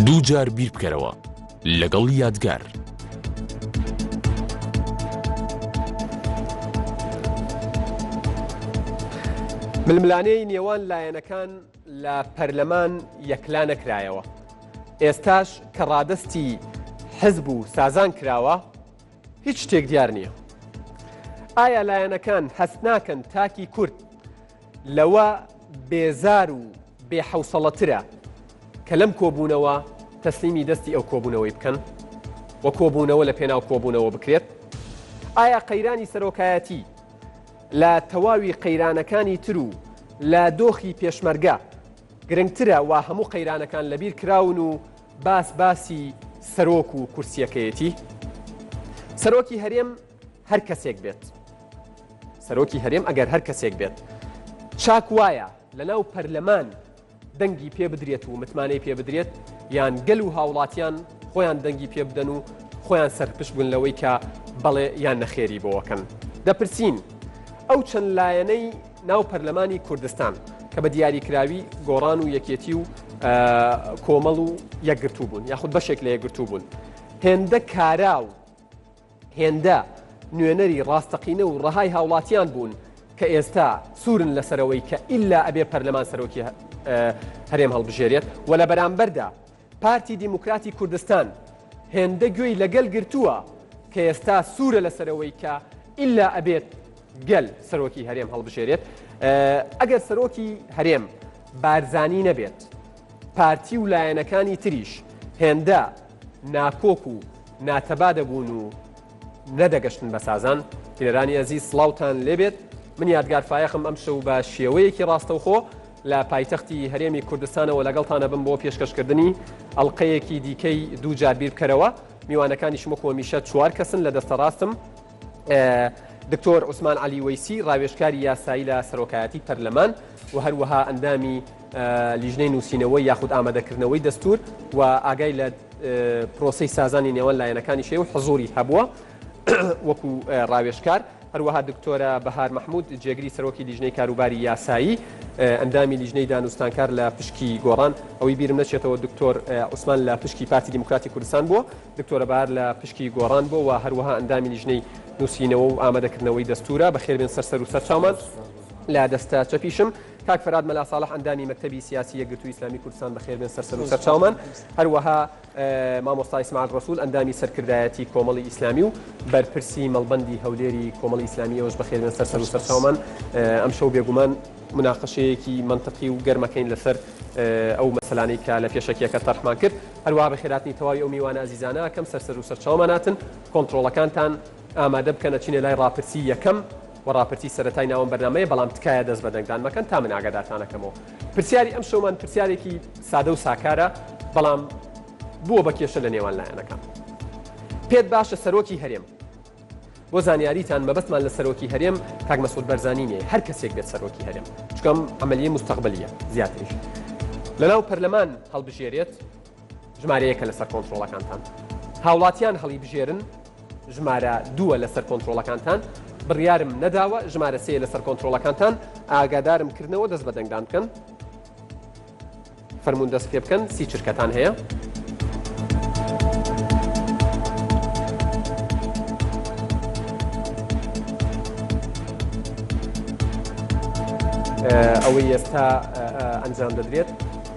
دووجار بیر بکەرەوە لەگەڵ یادگار. ململانێی نێوان لایەنەکان لە پەرلەمان یەکلا نەکرایەوە. ئێستاش کە ڕادەستی حزب و سازان کراوە، هیچ شتێک دیار نییە. ئایا لایەنەکان هەست ناکەن تاکی کورد لەوە بێزار و بێ حەوسەڵەترە کە لەم کۆبوونەوە تەسلیمی دەستی ئەو کۆبوونەوەی بکەن و کۆبوونەوە لە پێناو کۆبوونەوە بکرێت؟ ئایا قەیرانی سەرۆکایەتی لە تەواوی قەیرانەکانی تر و لە دۆخی پێشمەرگە گرنگترە وا هەموو قەیرانەکان لەبیر کراون و باس باسی سەرۆک و کورسیەکەیەتی؟ سەرۆکی هەرێم هەر کەسێک بێت سەرۆکی هەرێم ئەگەر هەر کەسێک بێت چاک وایە لەناو پەرلەمان دەنگی پێ بدرێت و متمانەی پێ بدرێت یان گەل و هاوڵاتیان خۆیان دەنگی پێ بدەن و خۆیان سەرپشت بن لەوەی کە بەڵێ یان نەخێری بۆوەکەن دەپرسین ئەو چەند لایەنەی ناو پەرلەمانی کوردستان کە بە دیاریکراوی گۆڕان و یەکێتی و کۆمەڵ و یەکگرتوو بوون یاخود بەشێک لە یەکگرتوو بوون هێندە کارا و هێندە نوێنەری ڕاستەقینە و ڕەهای هاوڵاتیان بوون کە ئێستا سوورن لەسەرەوەی کە ئیلا ئەبێ پەرلەمان سەرۆکی هەرێم هەڵبژێرێت و لە بەرامبەردا پارتی دیموکراتی کوردستان هێندە گوێی لە گەل گرتووە کە ئێستا سوورە لەسەرەوەی کە ئیلا ئەبێت گەل سەرۆکی هەرێم هەڵبژێرێت ئەگەر سەرۆکی هەرێم بارزانی نەبێت پارتی و لایەنەکانی تریش هێندە ناکۆک و ناتەبا دەبوون و نەدەگەشتن بە سازان. بینەرانی ئەزیز سڵاوتان لێبێت، من یادگار فایەقم ئەمشەو بە شێوەیەکی ڕاستەوخۆ لە پایتەختی هەرێمی کوردستانەوە لەگەڵتان ئەبم بۆ پێشکەشکردنی ئەڵقەیەکی دیکەی دوو جار بیر بکەرەوە. میوانەکانیشم وەکو هەمیشە چوار کەسن لە دەستە ڕاستم دکتۆر عوسمان عەلی وەیسی ڕاوێژکاری یاسایی لە سەرۆکایەتی پەرلەمان و هەروەها ئەندامی لیژنەی نووسینەوەی یاخود ئامادەکردنەوەی دەستور و ئاگای لە پرۆسەی سازانی نێوان لایەنەکانیش هەیە و حزوری هەبووە وەکو ڕاوێژکار. هەروەها دکتۆرە بەهار مەحمود جێگری سەرۆکی لیژنەی کاروباری یاسایی ئەندامی لیژنەی دانوستانکار لە پشکی گۆڕان ئەوەی بیرم نەچێتەوە دکتۆر عوسمان لە پشکی پارتی دیموکراتی کوردستان بووە دکتۆرە بەهار لە پشکی گۆڕان بووە و هەروەها ئەندامی لیژنەی نووسینەوە و ئامادەکردنەوەی دەستورە بەخێربێن سەر سەر و سەرچاومان لە دەستە چەپیشم کاک فەرهاد مەلا ساڵح ئەندامی مەکتەبی سیاسی یەکگرتووی ئیسلامی کوردستان بەخێربێن سەر سەر و سەرچاومان هەروەها مامۆستا ئیسماعیل ڕەسوول ئەندامی سەرکردایەتی کۆمەڵی ئیسلامی و بەرپرسی مەڵبەندی هەولێری کۆمەڵی ئیسلامی ئێوەش بەخێربێن سەر سەر و سەرچاومان ئەمشەو بێگومان مناقەشەیەکی مەنتقی و گەرمەکەین لەسەر ئەو مەسەلانەی کە لە پێشەکیەکە تەرحمان کرد هەروەها بەخێراتنی تەواوی ئەو میوانە ئەزیزانە ئەکەم سەر سەر و سەرچاومان هاتن کۆنتڕۆڵەکانتان ئامادە بکەن ئەچینە لای ڕاپرسی یەکەم و ڕاپرسی سەرەتای ناوەم بەرنامەیە بەڵام تکایە دەست بە دەنگدان مەکەن تا من ئاگادارتان ئەکەمەوە پرسیاری ئەم شەومان پرسیارێکی سادە و ساکارە بەڵام بووە بە کێشە لە نێوان لایەنەکان پێت باشە سەرۆکی هەرێم بۆ زانیاریتان مەبەستمان لە سەرۆکی هەرێم کاک مەسعود بەرزانی نییە هەر کەسێک بێت سەرۆکی هەرێم چکەم عملیە مستەقبلیە زیاتریش لەناو پەرلەمان هەڵبژێرێت ژمارەیەکە لەسەر کۆنترۆڵەکانتان هاوڵاتیان هەڵیبژێرن ژمارە دووە لەسەر کۆنترۆڵەکانتان بڕیارم نەداوە ژمارە سێ لەسەر کۆنترۆڵەکانتان ئاگادارم کردنەوە دەست بە دەنگدان بکەن فەرمونون دەست پێ بکەن 30 چرکەتان هەیە. ئەوەی ئێستا ئەنجام دەدرێت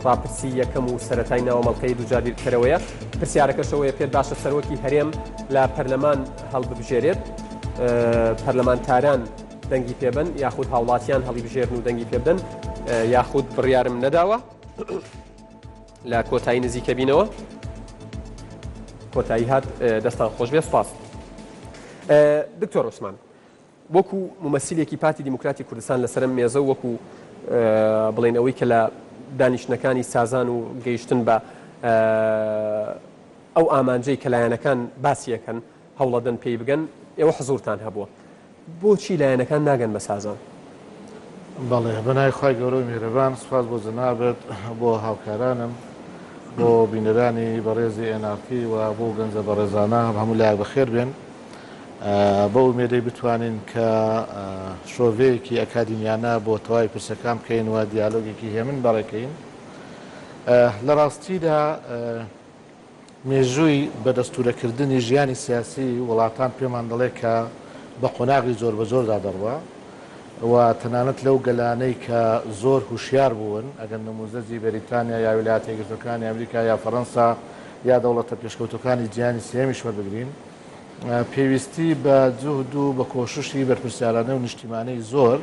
ڕاپرسی یەکەم و سەرەتای ناوەمەڵقەی دووجار بیرکەرەوەیە پرسیارەکەش ئەوەیە پێت باشە سەرۆکی هەرێم لە پەرلەمان هەڵببژێرێت پەرلەمانتاران دەنگی پێبن یاخود هاوڵاتیان هەڵیبژێرن و دەنگی پێبدەن یاخود بڕیارم نەداوە لە کۆتایی نزیکە بینەوە کۆتایی هات دەستان خۆش بێ سپاس دکتۆر عوسمان وەکو مومەسیلێکی پارتی دیموکراتی کوردستان لەسەر ئەم مێزە و وەکو بڵێین ئەوەی کە لە دانیشتنەکانی سازان و گەیشتن بە ئەو ئامانجەی کە لایەنەکان باسی ئەکەن هەوڵەدەن پێی بگەن ئێوە حزوورتان هەبووە بۆچی لایەنەکان ناگەن بە سازان؟ بەڵێ بەناوی خوای گەورە و میهرەبان سوپاس بۆ جەنابت بۆ هاوکارانم بۆ بینەرانی بەڕێزی NRT و بۆ گەنجە بەڕێزانە هەموو لایەک بەخێر بێن. بەو ئومێدەی بتوانین کە شرۆڤەیەکی ئەکادیمیانە بۆ تەواوی پرسەکان بکەین و دیالۆگێکی هێمن بەڕێکەین. لە ڕاستیدا مێژووی بە دەستوورەکردنی ژیانی سیاسی وڵاتان پێمان دەڵێ کە بە قۆناغی جۆربەجۆردا دەڕوا و تەنانەت لەو گەلانەی کە زۆر هوشیار بوون، ئەگەر نموزەجی بەریتانیا یا ویلایەتە یەکگرتووەکانی ئەمریکا یا فەرەنسا یا دەوڵەتە پێشکەوتووەکانی جیهانی سێیەمیش وەربگرین، پێویستی بە جوهد و بە کۆششی بەرپرسیارانە و نیشتیمانەی زۆر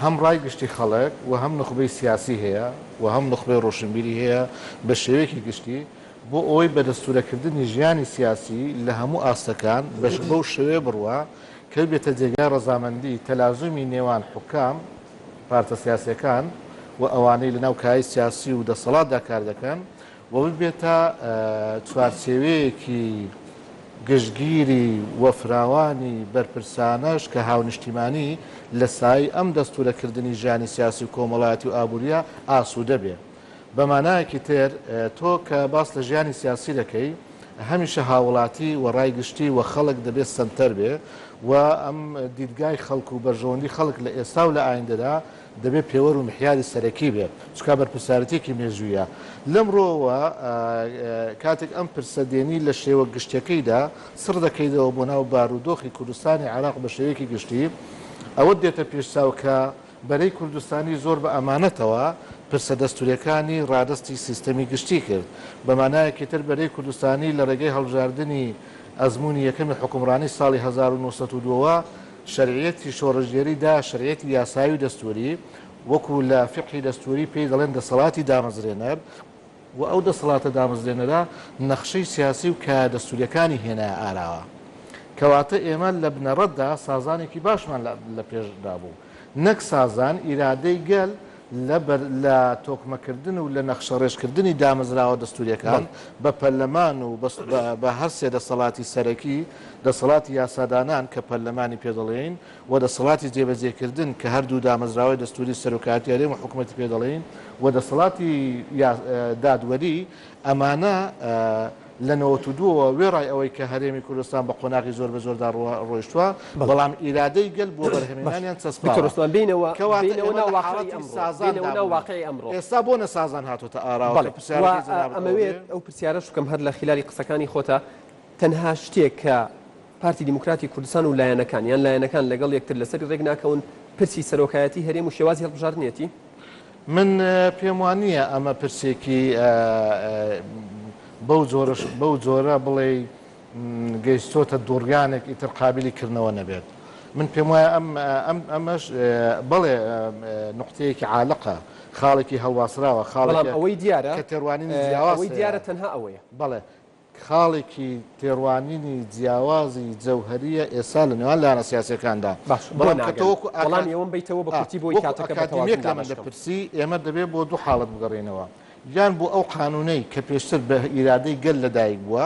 هەم ڕای گشتی خەڵک و هەم نوخبەی سیاسی هەیە و هەم نوخبەی ڕۆشنبیری هەیە بە شێوەیەکی گشتی بۆ ئەوەی بە دەستوورەکردنی ژیانی سیاسی لە هەموو ئاستەکان بەش بەو شێوەیە بڕوا کە ببێتە جێگای ڕەزامەندی تەلازومی نێوان حوکام، پارتە سیاسیەکان و ئەوانەی لەناو کایەی سیاسی و دەسەڵاتدا کار دەکەن و ببێتە چوارچێوەیەکی گشتگیری و فراوانی بەرپرسانەش کە هاونیشتیمانی لە سایەی ئەم دەستوورەکردنی ژیانی سیاسی و کۆمەڵایەتی و ئابووریە ئاسوودە بێ. بە مانایەکی تر تۆ کە باس لە ژیانی سیاسی دەکەی هەمیشە هاوڵاتی و ڕای گشتی و خەڵک دەبێ سەنتەر بێ و ئەم دیدگای خەڵک و بەرژەوەندی خەڵک لە ئێستا و لە ئایندەدا دەبێ پێوەر و محیاری سەرەکی بێ چونکا بەرپرسیارەتیەکی مێژوویە. لەم ڕووەوە کاتێک ئەم پرسە دێنی لە شێوە گشتیەکەیدا سڕ دەکەیتەوە بۆ ناو بارودۆخی کوردستانی عێراق بە شێوەیەکی گشتی ئەوەت دێتە پێش چاو کە بەرەی کوردستانی زۆر بە ئەمانەتەوە پرسە دەستوریەکانی ڕادەستی سیستەمی گشتی کرد. بە مانایەکی تر بەرەی کوردستانی لە ڕێگەی هەڵبژاردنی ئەزموونی یەکەمی حوکمڕانی ساڵی 1902 وە شەرعیەتی شۆڕشگێری دا شەرعیەتی یاسایی و دەستوری، وەکو لە فیقهی دەستوری پێی دەڵێن دەسەڵاتی دامەزرێنەر، و ئەو دەسەڵاتە دامەزرێنەرە نەخشەی سیاسی و کایە دەستوریەکانی هێنایە ئاراوە. کەواتە ئێمە لە بنەڕەتدا سازانێکی باشمان لە پێشدا بوو. نەک سازان، ئیرادەی گەل لە بەر لە تۆکمەکردن و لە نەخشەڕێژکردنی دامەزراوە دەستوریەکان بە پەرلەمان و بە هەر سێ دەسەڵاتی سەرەکی، دەسەڵاتی یاسادانان کە پەرلەمانی پێ دەڵێین و دەسەڵاتی جێبەجێکردن کە هەردوو دامەزراوەی دەستووری سەرۆکایەتی هەرێم و حکومەتی پێ دەڵێین و دەسەڵاتی دادوەری، ئەمانە لە 92 ەوە وێڕای ئەوەی کە هەرێمی کوردستان بە قۆناغی جۆربەجۆردا ڕۆیشتووە، بەڵام ئیرادەی گەل بۆ بەرهەمهێنانیان چەسپاوە. کەواتە ئێمە لە حاڵەتی سازاندا بووین. ئێستا بۆ نەسازان هاتۆتە ئاراوە کە پرسیارەکەی جەنابت ئەوە بێ؟ ئەو پرسیارەش بکەم هەر لە خیلالی قسەکانی خۆتا، تەنها شتێک کە پارتی دیموکراتی کوردستان و لایەنەکان یان لایەنەکان لەگەڵ یەکتر لەسەری ڕێک ناکەون پرسی سەرۆکایەتی هەرێم و شێوازی هەڵبژاردنێتی؟ من پێم وا نییە ئەمە پرسێکی بەو جۆرەش بەو جۆرە بڵێی گەیشتۆتە دوڕیانێک ئیتر قابیلی کردنەوە نەبێت. من پێم وایە ئەم ئەم ئەمەش بەڵێ نوقتەیەکی عالقە، خاڵێکی هەڵواسراوە، بەڵام خاڵێکە ئەوەی دیارە کە تێڕوانینی جیاواز ئەوەی هەیە. دیارە تەنها ئەوەیە. بەڵێ خاڵێکی تێڕوانینی جیاوازی جەوهەرییە ئێستا لە نێوان لایەنە سیاسییەکاندا. باش بۆ بەڵام کە تۆ ناگەن؟ وەکو ئاکا وەڵامی ئەوەم بەیتەوە بە ئا کورتی بۆی وەکو کاتەکە بە تەوازن ئەکادیمییەک لە من دابەش کەم. دەپرسی، ئێمە دەبێ بۆ دوو حاڵەت بگەڕێینەوە، یان بۆ ئەو قانوونەی کە پێشتر بە ئیرادەی گەل لەدایک بووە،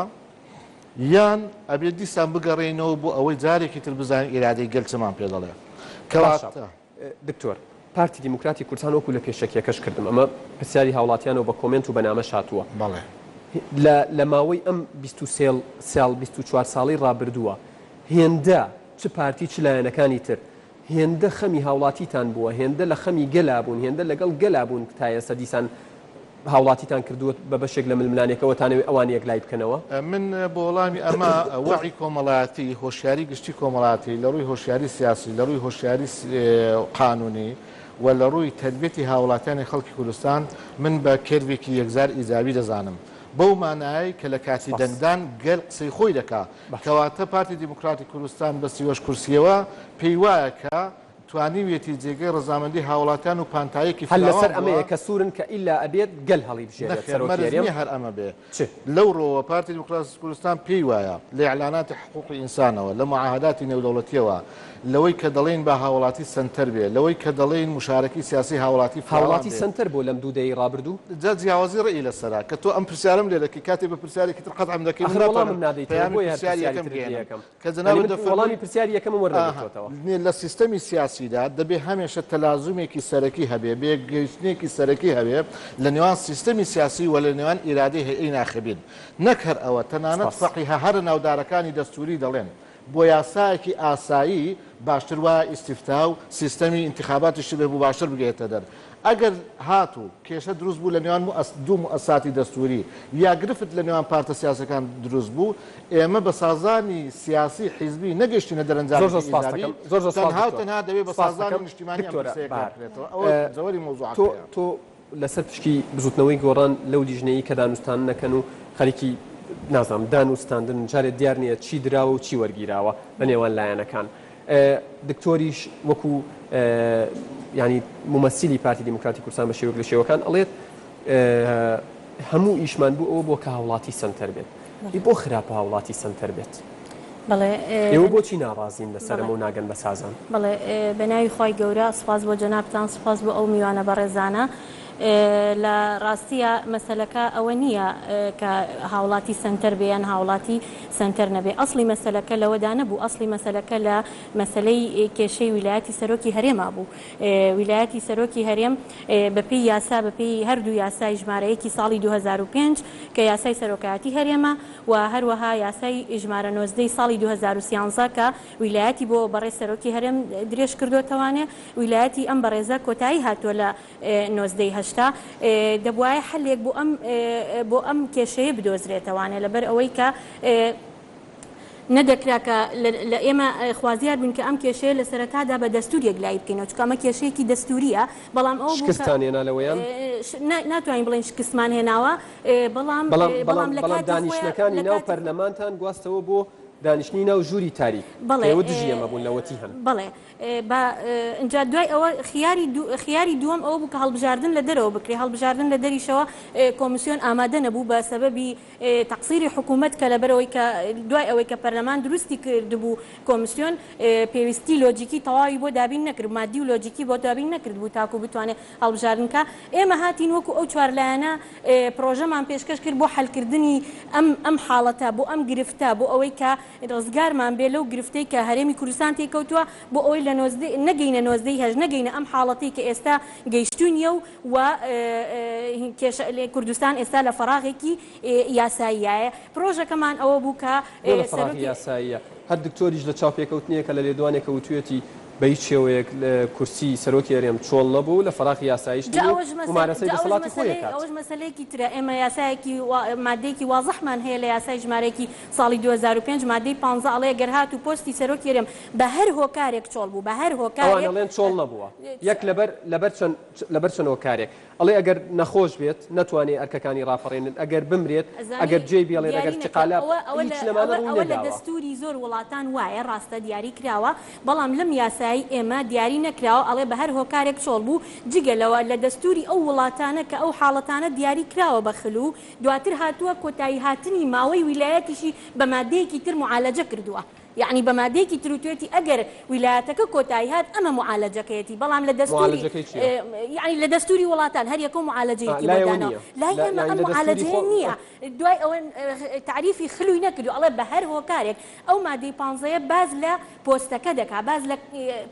یان ئەبێ دیسان بگەڕێینەوە بۆ ئەوەی جارێکی تر بزانین ئیرادەی گەل چمان پێ دەڵێ. باشە کەواتە. دکتۆر، پارتی دیموکراتی کوردستان وەکو لە پێشەکیەکەش کردم ئەمە پرسیاری هاوڵاتیانەو بە کۆمێنت و بە نامەش هاتووە بەڵێ. لە لە ماوەی ئەم 23 ساڵ 24 ساڵەی ڕابردووە هێندە چ پارتی چ لایەنەکانی تر هێندە خەمی هاوڵاتیتان بووە هێندە لە خەمی گەلا بوون هێندە لەگەڵ گەلا بوون تا ئێستا دیسان هاوڵاتیتان کردووە بە بەشێک لە ململانێکەوە تانەوێ ئەوان یەکلای بکەنەوە؟ من بۆ وەڵامی ئەمە وەعی کۆمەڵایەتی، هۆشیاری گشتی کۆمەڵایەتی لە ڕووی هۆشیاری سیاسی، لە ڕووی هۆشیاری قانوونی و لە ڕووی تەربیەتی هاوڵاتیانی خەڵکی کوردستان من بە کێرڤێکی یەکجار ئیجابی دەزانم. بەو مانایەی کە لە کاتی دەنگدان گەل قسەی خۆی دەکا. کەواتە پارتی دیموکراتی کوردستان بە 38 کورسییەوە پێی وایە کە توانیویەتی جێگەی ڕەزامەندی هاوڵاتیان و پانتاییەکی هەر فراوان لەسەر بووە. ئەمەیە کە سوورن کە ئیلا ئەبێت گەل هەڵیبژێرێت نەخێر سەرۆکی مەرج هەرێم؟ نییە هەر ئەمە بێ. چ؟ لەو ڕووەوە پارتی دیموکراتی کوردستان پێی وایە لە ئیعلاناتی حقوقی ئینسانەوە، لە موعاهەداتی نێودەوڵەتییەوە، لەوەی کە دەڵێین با هاوڵاتی سەنتەر بێ، لەوەی کە دەڵێین موشارەکەی سیاسی هاوڵاتی فراوان هاوڵاتی بێ. سەنتەر بووە لەم دوو دەیەی ڕابردوو؟ جا جیاوازی ڕەئی لەسەرە. کە تۆ ئەم پرسیارەم لێ دەکەی، کاتێ بە پرسیارێکی تر قەتعم دەکەی من ئاخر ناتوانم وەڵامم نادەیتەوە پەیامی بۆیە هەر پرسیاری پرسیاری یەکەم ترت لێ بگەیەنم. ئەکەم. کە یانی جەنابت من دەفەرمووی وەڵامی پرسیاری یەکەمم ئاها وەرنەگرتۆتەوە. نێ لە سیستەمی سیاسیدا دەبێ هەمێشە تەلازومێکی سەرەکی هەبێ، بەیەکگەیشتنێکی سەرەکی هەبێ لە نێوان سیستەمی سیاسی و لە نێوان ئیرادەی هەیئەی ناخبین. نەک هەر ئەوە، تەنانەت سپاس. فەقیهە هەرە ناودارەکانی دەستووری دەڵێن بۆ یاسایەکی ئاسایی باشتر وایە ئیستیفتا و سیستەمی ئینتیخاباتی شبه مباشر بگەیەتە دەر. ئەگەر هاتوو کێشە دروست بوو لە نێوان دوو موئەسساتی دەستووری یا گرفت لە نێوان پارتە سیاسیەکان دروست بوو، ئێمە بە سازانی سیاسی حیزبی نەگەیشتینە زۆر زۆر دەرەنجامێکی سوپاست ئیجابی، دەکەم. زۆر زۆر سوپاس تەنها و دکتۆر. تەنها دەبێ بە سوپاست سازانی دەکەم. نیشتیمانی ئەم دکتۆرە پرسەیە کار بەهار بکرێتەوە. ئەوە ئە، جەوەری تۆ مەوزوعەکەیە. تۆ لەسەر پشکی بزوتنەوەی گۆڕان لەو لیژنەیی کە دانوستاندن ئەکەن و خەریکی نازانم دانوستاندنن جارێ دیار نییە چی دراوە و چی وەرگیراوە لە نێوان لایەنەکان دکتۆریش وەکو یانی مومەسیلی پارتی دیموکراتی کوردستان بە شێوەیەک لە شێوەکان ئەڵێت هەموو ئیشمان بۆ ئەوە بۆ کە هاوڵاتی سەنتەر بێت ئی بۆ خراپە هاوڵاتی سەنتەر بێت؟ بەڵێ ئێوە بۆچی ناڕازین لەسەر ئەمە و ناگەن بە سازان؟ بەڵێ بەناوی خوای گەورە سوپاس بۆ جەنابتان سوپاس بۆ ئەو میوانە بەڕێزانە لە ڕاستیە مەسەلەکە ئەوە نییە کە هاوڵاتی سەنتەر بێ یان هاوڵاتی سەنتەر نەبێ ئەسڵی مەسەلەکە لەوەدا نەبوو ئەسڵی مەسەلەکە لە مەسەلەی کێشەی ویلایەتی سەرۆکی هەرێما بوو ویلایەتی سەرۆکی هەرێم بەپێی یاسا بەپێی هەردوو یاسای ژمارە یەکی ساڵی 2005 کە یاسای سەرۆکایەتی هەرێمە و هەروەها یاسای ژمارە 19 ی ساڵی 2013 کە ویلایەتی بۆ بەڕێز سەرۆکی هەرێم درێژ کردۆتەوانێ ویلایەتی ئەم بەڕێزە کۆتایی هاتووە لە 19 ی 80 دەبوایە حەلێک بۆ ئەم بۆ ئەم کێشەیە بدۆزرێتەوانێ لەبەر ئەوەی کە نەدەکرا کە لە ئێمە خوازیار بووین کە ئەم کێشەیە لە سەرەتادا بە دەستوور یەکلایی بکەینەوە، چونکە ئەمە کێشەیەکی دەستوورییە، بەڵام ئەوە بوو کە شکستتان هێنا لەوەیان؟ ناتوانین بڵێین شکستمان هێناوە، بەڵام بەڵام بەڵام لە بەڵام کاتی خۆیا دانیشتنەکانی لە ناو کاتی پەرلەمانتان گواستەوە بۆ دانیشتنی ناو ژووری تاریک، کە بەڵێ ئێوە دژی ئەمە بوون لەوەتی هەن. بەڵێ با ئینجا دوای ئەوە خیاری خیاری دووەم ئەوە بوو کە هەڵبژاردن لە دەرەوە بکرێ، هەڵبژاردن لە دەریشەوە کۆمیسیۆن ئامادە نەبوو بە سەبەبی تەقسیری حکوومەت کە لەبەرئەوەی کە دوای ئەوەی کە پەرلەمان دروستی کردبوو کۆمسیۆن پێویستی لۆجیکی تەواوی بۆ دابین نەکرد مادی و لۆجیکی بۆ دابین نەکردبوو تاکوو بتوانێ هەڵبژاردن کا ئێمە هاتین وەکوو ئەو چوارلایەنە پرۆژەمان پێشکەش کرد بۆ حەلکردنی ئەم ئەم حاڵەتە بۆ ئەم گرفتە بۆ ئەوەی کە ڕزگارمان بێ لەو گرفتەی کە هەرێمی کوردستان تێیکەوتووە بۆ ئەوەی لە نۆزدەی نەگەینە نۆزدەی هەشت نەگەینە ئەم حاڵەتەی کە ئێستا گەیشتووینیە و و کێشە کوردستان ئێستا لە فەراغێکی یاساییایە. پرۆژەکەمان ئەوە بوو کە بۆ لە فەراغی سەرۆکی. یاساییە؟ هەر دکتۆریش لە چاوپێکەوتنێکە لە لێدوانێکە وتویەتی بە هیچ شێوەیەک کورسی سەرۆکی هەرێم چۆڵ نەبوو و لە فەراغی یاساییش جا نین و ئەوەش مەسە مومارەسەی جا ئەوەش دەسەڵاتی خۆی مەسەلەی ئەکات. ئەوەش مەسەلەیەکی ترە ئێمە یاسایەکی وا مادەیەکی وازحمان هەیە لە یاسای ژمارەیەکی ساڵی 2005 مادەی پانزە ئەڵێ گەر هاتوو پۆستی سەرۆکی هەرێم بە هەر هۆکارێک چۆڵ بوو بە هەر ئەوان هۆکارێک ئەڵێن چۆڵ نەبووە یەک لەبەر لەبەر چەند لەبەر چەند هۆکارێک ئەڵێ ئەگەر نەخۆش بێت نەتوانێ ئەرکەکانی ڕاپەڕێنێت ئەگەر بمرێت ئەزانی ئەگەر جێی بێڵێت ئەگەر دیاری نەکرا ئیستیقالە ئەوە ئەوە هیچ لە لەمانە ئەوە ڕووی ئەوە لە نەداوە. دەستووری زۆر وڵاتان وایە ڕاستە دیاری کراوە بەڵام لەم یاسایەی ئێمە دیاری نەکراوە ئەڵێ بە هەر هۆکارێک چۆڵ بوو جگە لەوە لە دەستووری ئەو وڵاتانە کە ئەو حاڵەتانە دیاری کراوە بە خلو دواتر هاتووە کۆتایی هاتنی ماوەی ویلایەتیشی بە مادەیەکی تر موعالەجە کردووە یەعنی بە مادەیەکی تر وتوێتی ئەگەر ویلایەتەکە کۆتایی هات ئەمە موعالەجەکەیەتی بەڵام لە دەستوری موعالەجەکەی چیە؟ یەعنی لە دەستوری وڵاتان هەر یەکەو موعالەجەیەکی بۆ لای ئەوە داناوە نیە لای ئێمە یەعنی ئەم لە دەستوری موعالەجەیە خۆ نیە دوای ئەوە تەعریفی خلوی نەکردوە ئەڵێ بە هەر هۆکارێک ئەو مادەی پانزەیە باس لە پۆستەکە دەکا باس لە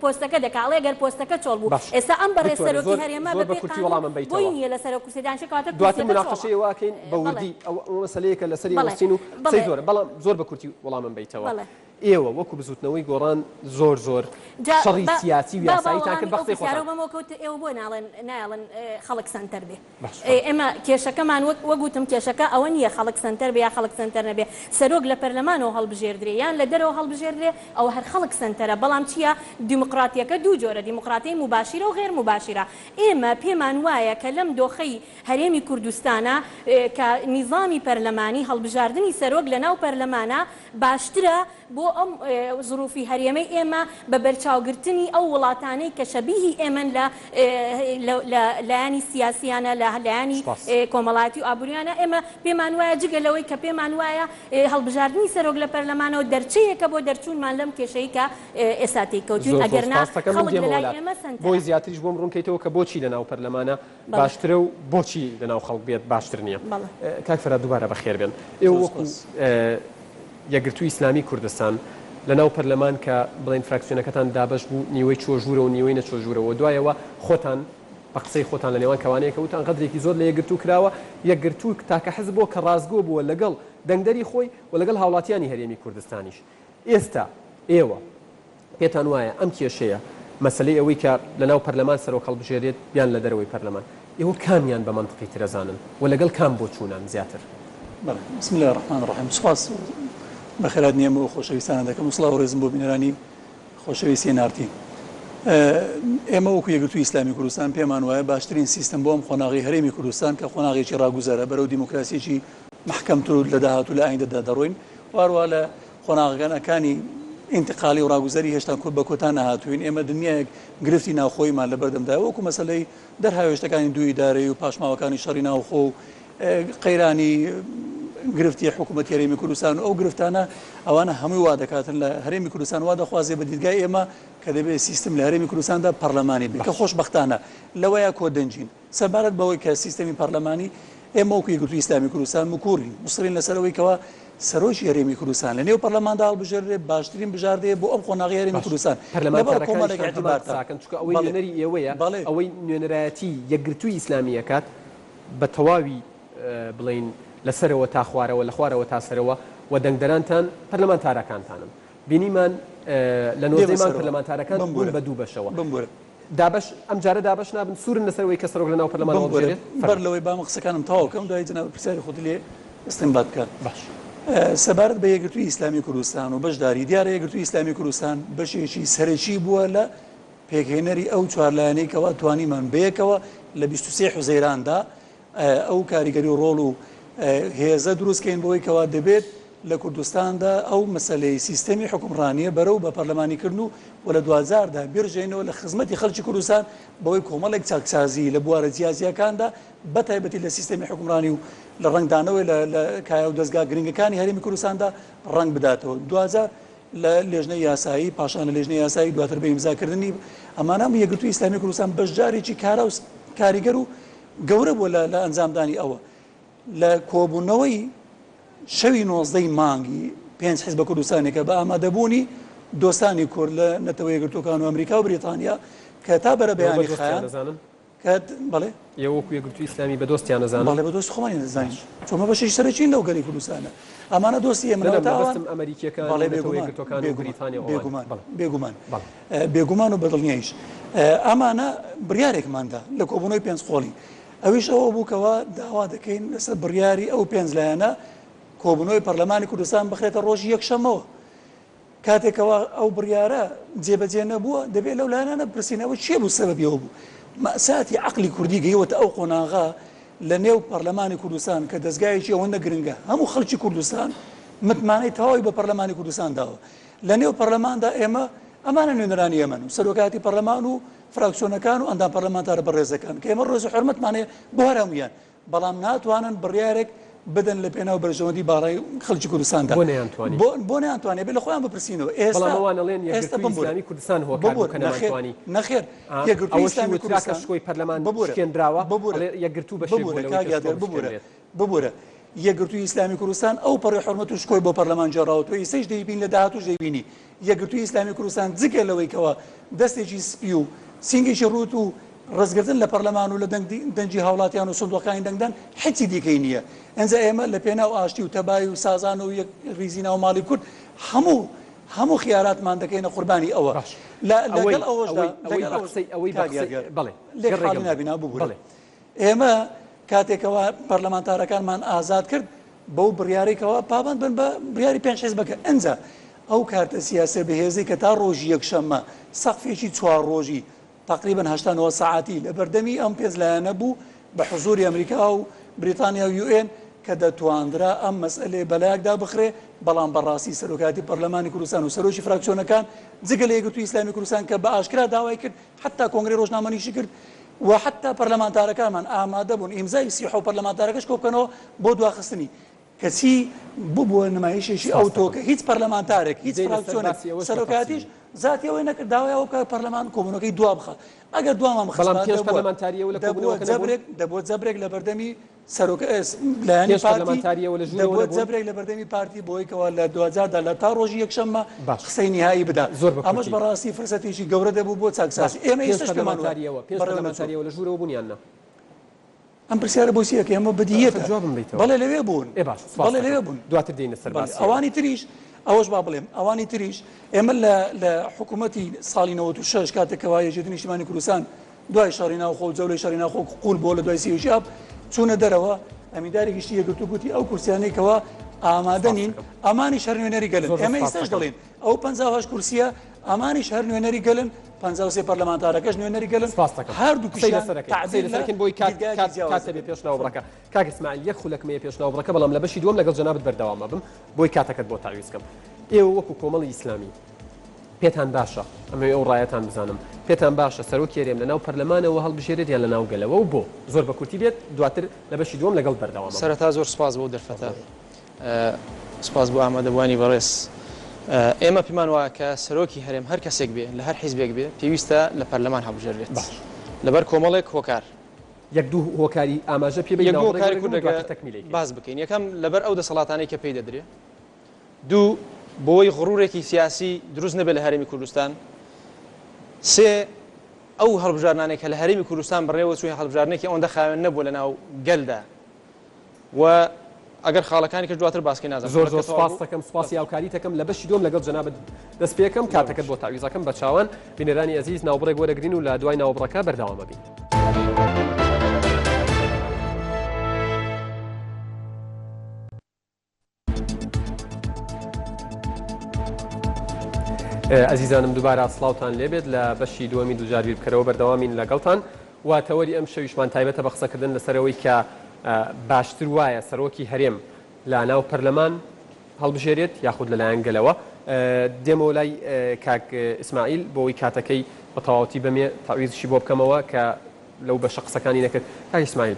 پۆستەکە دەکا ئەڵێ گەر پۆستەکە چۆڵ بوو باشە ئێستا ئەم بەڕێز دکتۆرە سەرۆکی زۆر هەرێمە زۆر بە بە پێی کورتی قانون وەڵامم بۆی بەیتەوە نیە لە سەرۆک کورسی دانیشێ کەواتە دواتر کورسیەکە چۆڵە مناقەشەی ئەوە ئەکەین بە بەڵێ وردی ئەو ئەو مەسەلەیە کە لەسەری بەڵێ ئەوەستین و قسەی بەڵێ زۆرە بەڵام زۆر بە کورتی وەڵامم بەیتەوە بەڵێ. ئێوە وەکو بزوتنەوەی گۆڕان زۆر زۆر جا شەڕی با سیاسی و با با یاساییتان کرد وەڵامی بە ئەو قسەی پرسیارەو خۆتان. بەمەوە کەوت ئێوە بۆ ناڵێن نایەڵن خەڵک سەنتەر بێ باشە فەرموو. ئێمە کێشەکەمان وەک وەک وتم کێشەکە ئەوە نییە خەڵک سەنتەر بێ یا خەڵک سەنتەر نەبێ سەرۆک لە پەرلەمانەوە هەڵبژێردرێ یان لە دەرەوە هەڵبژێردرێ ئەوە هەر خەڵک سەنتەرە بەڵام چییە دیموقراتییەکە دوو جۆرە دیموقراتیی موباشیرە و غێر موباشیرە ئێمە پێمان وایە کە لەم دۆخەی هەرێمی کوردستانا کە نیزامی پەرلەمانی هەڵبژاردنی سەرۆک لە ناو پەرلەمانا باشترە بۆ ئەم زروفی هەرێمەی ئێمە بە بەرچاوگرتنی ئەو وڵاتانەی کە شەبیهی ئێمەن لە لە لایەنی سیاسیانە لە لایەنی سپاس. کۆمەڵایەتی و ئابووریانە ئێمە پێمان وایە جگە لەوەی کە پێمان وایە هەڵبژاردنی سەرۆک لە پەرلەمانەوە دەرچەیەکە بۆ دەرچوونمان لەم کێشەی کە ئێستا تێی کەوتوین زۆر زۆر ئەگەرنا سپاست دەکەم. من خەڵک لە دێمەوە لای لات ئێمە بۆی سەنتەرە. زیاتریش بۆم ڕوون کەیتەوە کە بۆچی لە ناو پەرلەمانە بەڵێ. باشترە و بۆچی لە ناو خەڵک بێت باشتر نییە. بەڵێ. کاک فەرهاد دووبارە بەخێر بێن. ئێوە زۆر وەکو سپاس. یەکگرتووی ئیسلامی کوردستان لە ناو پەرلەمان کە بڵێین فراکسیۆنەکەتان دابەش بوو نیوەی چووە ژوورەوە نیوەی نەچووە ژوورەوە دوایەوە خۆتان بە قسەی خۆتان لە نێوان کەوانەیەکە وتان غەدرێکی زۆر لە یەکگرتوو کراوە یەکگرتوو تاکە حزب بووە کە ڕاستگۆ بووە لەگەڵ دەنگدەری خۆی و لەگەڵ هاوڵاتیانی هەرێمی کوردستانیش ئێستا ئێوە. پێتان وایە ئەم کێشەیە، مەسەلەی ئەوەی کە لەناو پەرلەمان سەرۆک هەڵبژێرێت یان لە دەرەوەی پەرلەمان، ئێوە کامیان بە مەنتقی تر ئەزانن و لەگەڵ کام بۆچوونان زیاتر؟ بەڵێ، بسم اللە الرحمن الرحیم، سوپاس و بەخێرهاتنی ئێمە و خۆشەویستانە دەکەم و سڵاو و ڕێزم بۆ بینەرانی خۆشەویستی ئێن ئاڕ تی. ئێمە وەکو یەکگرتووی ئیسلامی کوردستان پێمان وایە باشترین سیستم بۆ ئەم قۆناغەی هەرێمی کوردستان کە قۆناغێکی ڕاگوزەرە بەرەو دیموکراسیەکی مەحکەمتر و لە داهاتوو لە ئایندەدا دەڕۆین و هەروەها لە قۆناغەکانی ئینتقالی و ڕاگوزەری هێشتا بە کۆتا نەهاتووین، ئێمە دنیایەک گرفتی ناوخۆییمان لەبەردەمدایە وەکو مەسەلەی دەرهاوێشتەکانی دوو ئیدارەیی و پاشماوەکانی شەڕی ناوخۆ و قەیرانی گرفتی حکوومەتی هەرێمی کوردستان و ئەو گرفتانە ئەوانە هەمووی وا دەکاتن لە هەرێمی کوردستان وا دەخوازێ بە دیدگای ئێمە کە دەبێت سیستم لە هەرێمی کوردستاندا پەرلەمانی بێت کە خۆشبەختانە لەوەیا کۆدەنگین. سەبارەت بەوەی کە سیستەمی پەرلەمانی، ئێمە وەکو یەکگرتووی ئیسلامی کوردستان مکوڕین، موسڕین لەسەر ئەوەی کەوا سەرۆکی هەرێمی کوردستان لە نێو پەرلەماندا هەڵبژێردرێت باشترین بژاردەیە بۆ ئەم قۆناغەی هەرێمی باش کوردستان لەبەر کۆمەڵێک پەرلەمانتارەکانیشتان هەمان ئیعتیبارتان. قسە ئەکەن چونکە ئەوەی بەڵێ نوێنەری ئێوەیە بەڵێ. ئەوەی نوێنەرایەتی یەکگرتووی ئیسلامی ئەکات بە تەواوی بڵێین لە سەرەوە تا خوارەوە لە خوارەوە تا سەرەوە و دەنگدەرانتان پەرلەمانتاراکانتانن بینیمان لە دێمە نۆزدەی مانگ سەرەوە پەرلەمانتارەکان بوون بمبورە بە دوو بەشەوە بمبورە. دابەش ئەم جارە دابەش نابن سوورن لەسەر ئەوەی کە سەرۆک لەناو پەرلەمان بمبورە هەڵبژێرێت؟ بەر فەرموو. لەوەی با من قسەکانم تەواو کەم دوایی جەنابت پرسیاری خۆت لێ ئیستینبات بکە. باش. سەبارەت بە یەکگرتووی ئیسلامی کوردستان و بەشداری، دیارە یەکگرتووی ئیسلامی کوردستان بەشێکی سەرەکی بووە لە پێکهێنەری ئەو چوار لایەنەی کەوا توانیمان بەیەکەوە لە 23 حوزەیراندا ئەو کاریگەری و ڕۆڵ و هێزە دروست کەین بەوەی کەوا دەبێت لە کوردستاندا ئەو مەسەلەی سیستەمی حوکمڕانییە بەرەو بە پەرلەمانیکردن و و لە دواجاردا بیڕژێنەوە لە خزمەتی خەڵکی کوردستان بەوەی کۆمەڵێک چاکسازی لە بوارە جیاجیاکاندا بە تایبەتی لە سیستەمی حوکمڕانی و لە ڕەنگدانەوەی لە لە کایە و دەزگا گرنگەکانی هەرێمی کوردستاندا ڕەنگ بداتەوە دواجار لە لێژنەی یاسایی پاشان لە لێژنەی یاسایی دواتر بە ئیمزاکردنی ئەمانە هەموو یەکگرتووی ئیسلامی کوردستان بەشدارێکی کارا و کاریگەر و گەورە بووە لە لە ئەنجامدانی ئەوە لە کۆبوونەوەی شەوی نۆزدەی مانگی پێنج حیزبە کوردستانیەکە بە ئامادەبوونی دۆستانی کورد لە نەتەوە یەکگرتووەکان و ئەمریکا و بریتانیا کە تا ئێوە بە بەرەبەیانی دۆستیان خایاند دەزانن؟ کە بەڵێ؟ ئێوە وەکو یەکگرتووی ئیسلامی بە دۆستیان ئەزانن؟ بەڵێ بە دۆستی خۆمانیان دەزانین باش. چۆن ئەمە بەشێکی سەرەکین لەو گەلی کوردستانە ئەمانە دۆستی ئێمەن نە نا ئەوەتا ئەوان مەبەستم ئەمەریکیەکان و بەڵێ نەتەوە بێگومان یەکگرتووەکان و بێگومان بریتانیا و ئەوانە بێگومان بەڵێ بێگومان بەڵێ. بێگومان و بەدڵنیاییش ئەمانە بڕیارێکمان دا لە کۆبوونەوەی پێنج قۆڵی ئەویش ئەوە بوو کەوا داوا دەکەین لەسەر بڕیاری ئەو پێنج لایەنە کۆبوونەوەی پەرلەمانی کوردستان بخرێتە ڕۆژی یەکشەممەوە. کاتێکەوە ئەو بڕیارە جێبەجێ نەبووە دەبێت لەو لایەنانە بپرسین ئەوە چێ بوو سەبەبی ئەوە بوو. مەئساتی عەقلی کوردی گەیوەتە ئەو قۆناغە لە نێو پەرلەمانی کوردستان کە دەزگایەکی ئەوەندە گرنگە هەموو خەڵکی کوردستان متمانەی تەواوی بە پەرلەمانی کوردستان داوە. لە نێو پەرلەماندا ئێمە ئەمانە نوێنەرانی ئێمەن و سەرۆکایەتی پەرلەمان و فراکسیۆنەکان و ئەندام پەرلەمانتارە بەڕێزەکان کە ئێمە ڕێز و حورمەتمان هەیە بۆ هەر هەموویان بەڵام ناتوانن بڕیارێک بدەن لە پێناو بەرژەوەندی باڵای خەڵکی کوردستاندا. بۆ نەیانتوانی؟ بۆ بۆ نەیانتوانی ئەبێ لە خۆیان بپرسینەوە. ئێستا بەڵام ئەوان ئەڵێن ئێستا یەکگرتووی بمبورە ئیسلامی کوردستان هۆکار بوو ببورە کە نەخێر نەمانتوانی. نەخێر ئا یەکگرتووی ئەوەشی ئیسلامی وترا کە کوردستان شکۆی پەرلەمان ببورە شکێنراوە ببورە ئەڵێ یەکگرتوو بەشێک بووە ببورە لەوەی کاک کە شکۆ یادگار ببورە بشکێنرێت. ببورە یەکگرتووی ئیسلامی کوردستان ئەو پەڕی حورمەت و شکۆی بۆ پەرلەمان گێڕاوەتەوە ئیستەیش دەیبینی لە داهاتووش دەیبینی یەکگرتووی ئیسلامی کوردستان جگە لەوەی کەوا دەستێکی سپی و سینگێکی ڕووت و ڕێزگرتن لە پەرلەمان و لە دەنگی هاوڵاتیان و سندوقەکانی دەنگدان هیچی دیکەی نییە ئینجا ئێمە لە پێناو ئاشتی و تەبایی و سازان و یەک ڕیزی ناو ماڵی کورد هەموو هەموو خیاراتمان دەکەینە قوربانی ئەوە باش لە ئەوەی لەگەڵ ئەوەشدا ئەوەی ئەوەی لەگەڵ بە ئەوەش قسەی ئەوەی بە کاک قسەی یادگار بەڵێ لێک گەر حاڵی ڕێگەم نابین ها ببورە بەڵێ ئێمە کاتێک کەوا پەرلەمانتارەکانمان ئازاد کرد بەو بڕیارەی کەوا پابەند بن بە بڕیاری پێنج حیزبەکە ئنجا ئەو کارتە سیاسیە بەهێزەی کە تا ڕۆژی یەکشەممە سەقفێکی چوار ڕۆژی تەقریبەن 80 90 سەعاتی لە بەردەمی ئەم پێنج لایەنە بوو بە حزوری ئەمریکا و بریتانیا و یوئێن کە دەتواندرا ئەم مەسئەلەیە بەلایەکدا بخرێ بەڵام بەڕاستی سەرۆکایەتی پەرلەمانی کوردستان و سەرۆکی فراکسیۆنەکان جگە لە یەکگرتووی ئیسلامی کوردستان کە بە ئاشکرا داوای کرد حەتا کۆنگرەی ڕۆژنامەنیشی کرد و حەتا پەرلەمانتارەکانمان ئامادە بوون ئیمزای 37 پەرلەمانتارەکەش کۆبکەنەوە بۆ دواخستنی کەچی ببووە نمایشێکی سپاس ئەوتۆ دەکەم. کە هیچ پەرلەمانتارێک هیچ دێینە سەر فراکسیۆنێک باسی ئەوەش بە سەرۆکایەتیش تەفسیل. زاتی ئەوەی نەکرد داوای ئەوە بکات پەرلەمان کۆبوونەوەکەی دوا بخات ئەگەر دوامان بەڵام بخستبا پێنج دەبووە پەرلەمانتاری ئێوە لە دەبووە کۆبوونەوەکە نەبوون؟ جەبرێک دەبووە جەبرێک لە بەردەمی سەرۆک لایەنی پێنج پارتی پەرلەمانتاری ئێوە لە ژوورەوە دەبووە نەبوون؟ جەبرێک لە بەردەمی پارتی بۆی کەوا لە دواجاردا لە تا ڕۆژی یەکشەممە باش قسەی نیهایی بدا زۆر بە ئەمەش کورتی. بەڕاستی فرسەتێکی گەورە دەبوو بۆ باش چاکسازی ئێمە پێنج ئێستاش پێمان وایە پەرلەمانتاری ئێوە پێنج بەڕێوە نەچووە. پەرلەمانتاری ئێوە لە ژوورەوە بوون یان نا؟ ئەم پرسیارە بۆ چی ئەکەی؟ ئەمە ئەخر بەدیهیەتە. جوابم بەیتەوە. بەڵێ لەوێ بوون. ئێ باش سپاست بەڵێ لەوێ دەکەم. بوون. دواتر دێینە سەر بەڵێ باسی ئەوە. ئەوانی تریش. ئەوەش با بڵێم ئەوانی تریش ئێمە لە لە حکوومەتی ساڵی 96 کاتێک کەوا یەکێتی نیشتیمانی کوردستان دوای شەڕی ناوخۆ و جەولەی شەڕی ناوخۆ قوول بۆ لە دوای 31 ئاب چوونە دەرەوە ئەمینداری گشتی یەکگرتوو گوتی ئەو کورسیانەی کەوا ئامادە نین ئەمانیش هەر نوێنەری گەلن ئێمە ئێستاش دەڵێین ئەو 58 کورسیە ئەمانیش هەر نوێنەری گەلن 53 پەرلەمانتارەکەش نوێنەری گەلن هەردووکیشیان تعدیل لە بۆی کات کات بێ پێش ناوبڕەکە کاک ئیسماعیل یەک خولەکم هەیە پێش ناوبڕەکە بەڵام لە بەشی دووەم لەگەڵ جەنابت بەردەوام ئەبم بۆی کاتەکەت بۆ تەعویز کەم ئێوە وەکو کۆمەڵی ئیسلامی پێتان باشە ئەمەوێ ئەو ڕایەتان بزانم پێتان باشە سەرۆکی هەرێم لەناو پەرلەمانەوە هەڵبژێرێت یان لەناو گەلەوە و بۆ؟ زۆر بە کورتی بێت دواتر لە بەشی دووەم لەگەڵت بەردەوام ئەبم. سەرەتا زۆر سوپاس بۆ دەرفەتە سوپاس بۆ ئامادەبووانی بەڕێز. ئێمە پێمان وایە کە سەرۆکی هەرێم هەر کەسێک بێ لە هەر حیزبێک بێ پێویستە لە پەرلەمان هەڵبژێرێت لەبەر کۆمەڵێک هۆکار. یەک دوو هۆکاری ئاماژە پێ بەی یەک دوو ناوبڕێک هۆکاری وەرەگرم و کوردەکە دواتر تەکمیلەی کەین. باس بکەین یەکەم لەبەر ئەو دەسەڵاتانەی کە پێی دەدرێ دوو بۆی غڕورێکی سیاسی دروست نەبێت لە هەرێمی کوردستان سێ ئەو هەڵبژاردنانەی کە لە هەرێمی کوردستان بەڕێوە چوو هەڵبژاردنێکی ئەوەندە خاوێن نەبووە لە ناو گەلدا و ئەگەر خاڵەکانی کەش دواتر باس کەین نازانم زۆر زۆر خولەکە تەواو سوپاست بوو. دەکەم سوپاسی هاوکاریت دەکەم لە بەشی دووەم لەگەڵ جەنابت دەست پێکەم زۆر کاتەکەت باش. بۆ تەعویزەکەم بە چاوان بینەرانی ئەزیز ناوبڕێک وەرەگرین و لە دوای ناوبڕەکە بەردەوام ئەبین. ئەزیزانم دووبارە سڵاوتان لێبێت لە بەشی دووەمی دووجار بیر بکەرەوە بەردەوامین لەگەڵتان و تەوەری ئەم شەویشمان تایبەتە بە قسەکردن لەسەرەوەی کە باشتر وایە سەرۆکی هەرێم لە ناو پەرلەمان هەڵبژێرێت یاخود لەلایەن گەلەوە دێمەوە لای کاک ئیسماعیل بۆ ئەوەی کاتەکەی بە تەواوەتی بەمێ تەعویزشی بۆ بکەمەوە کە لەو بەشە قسەکانی نەکرد. کاک ئیسماعیل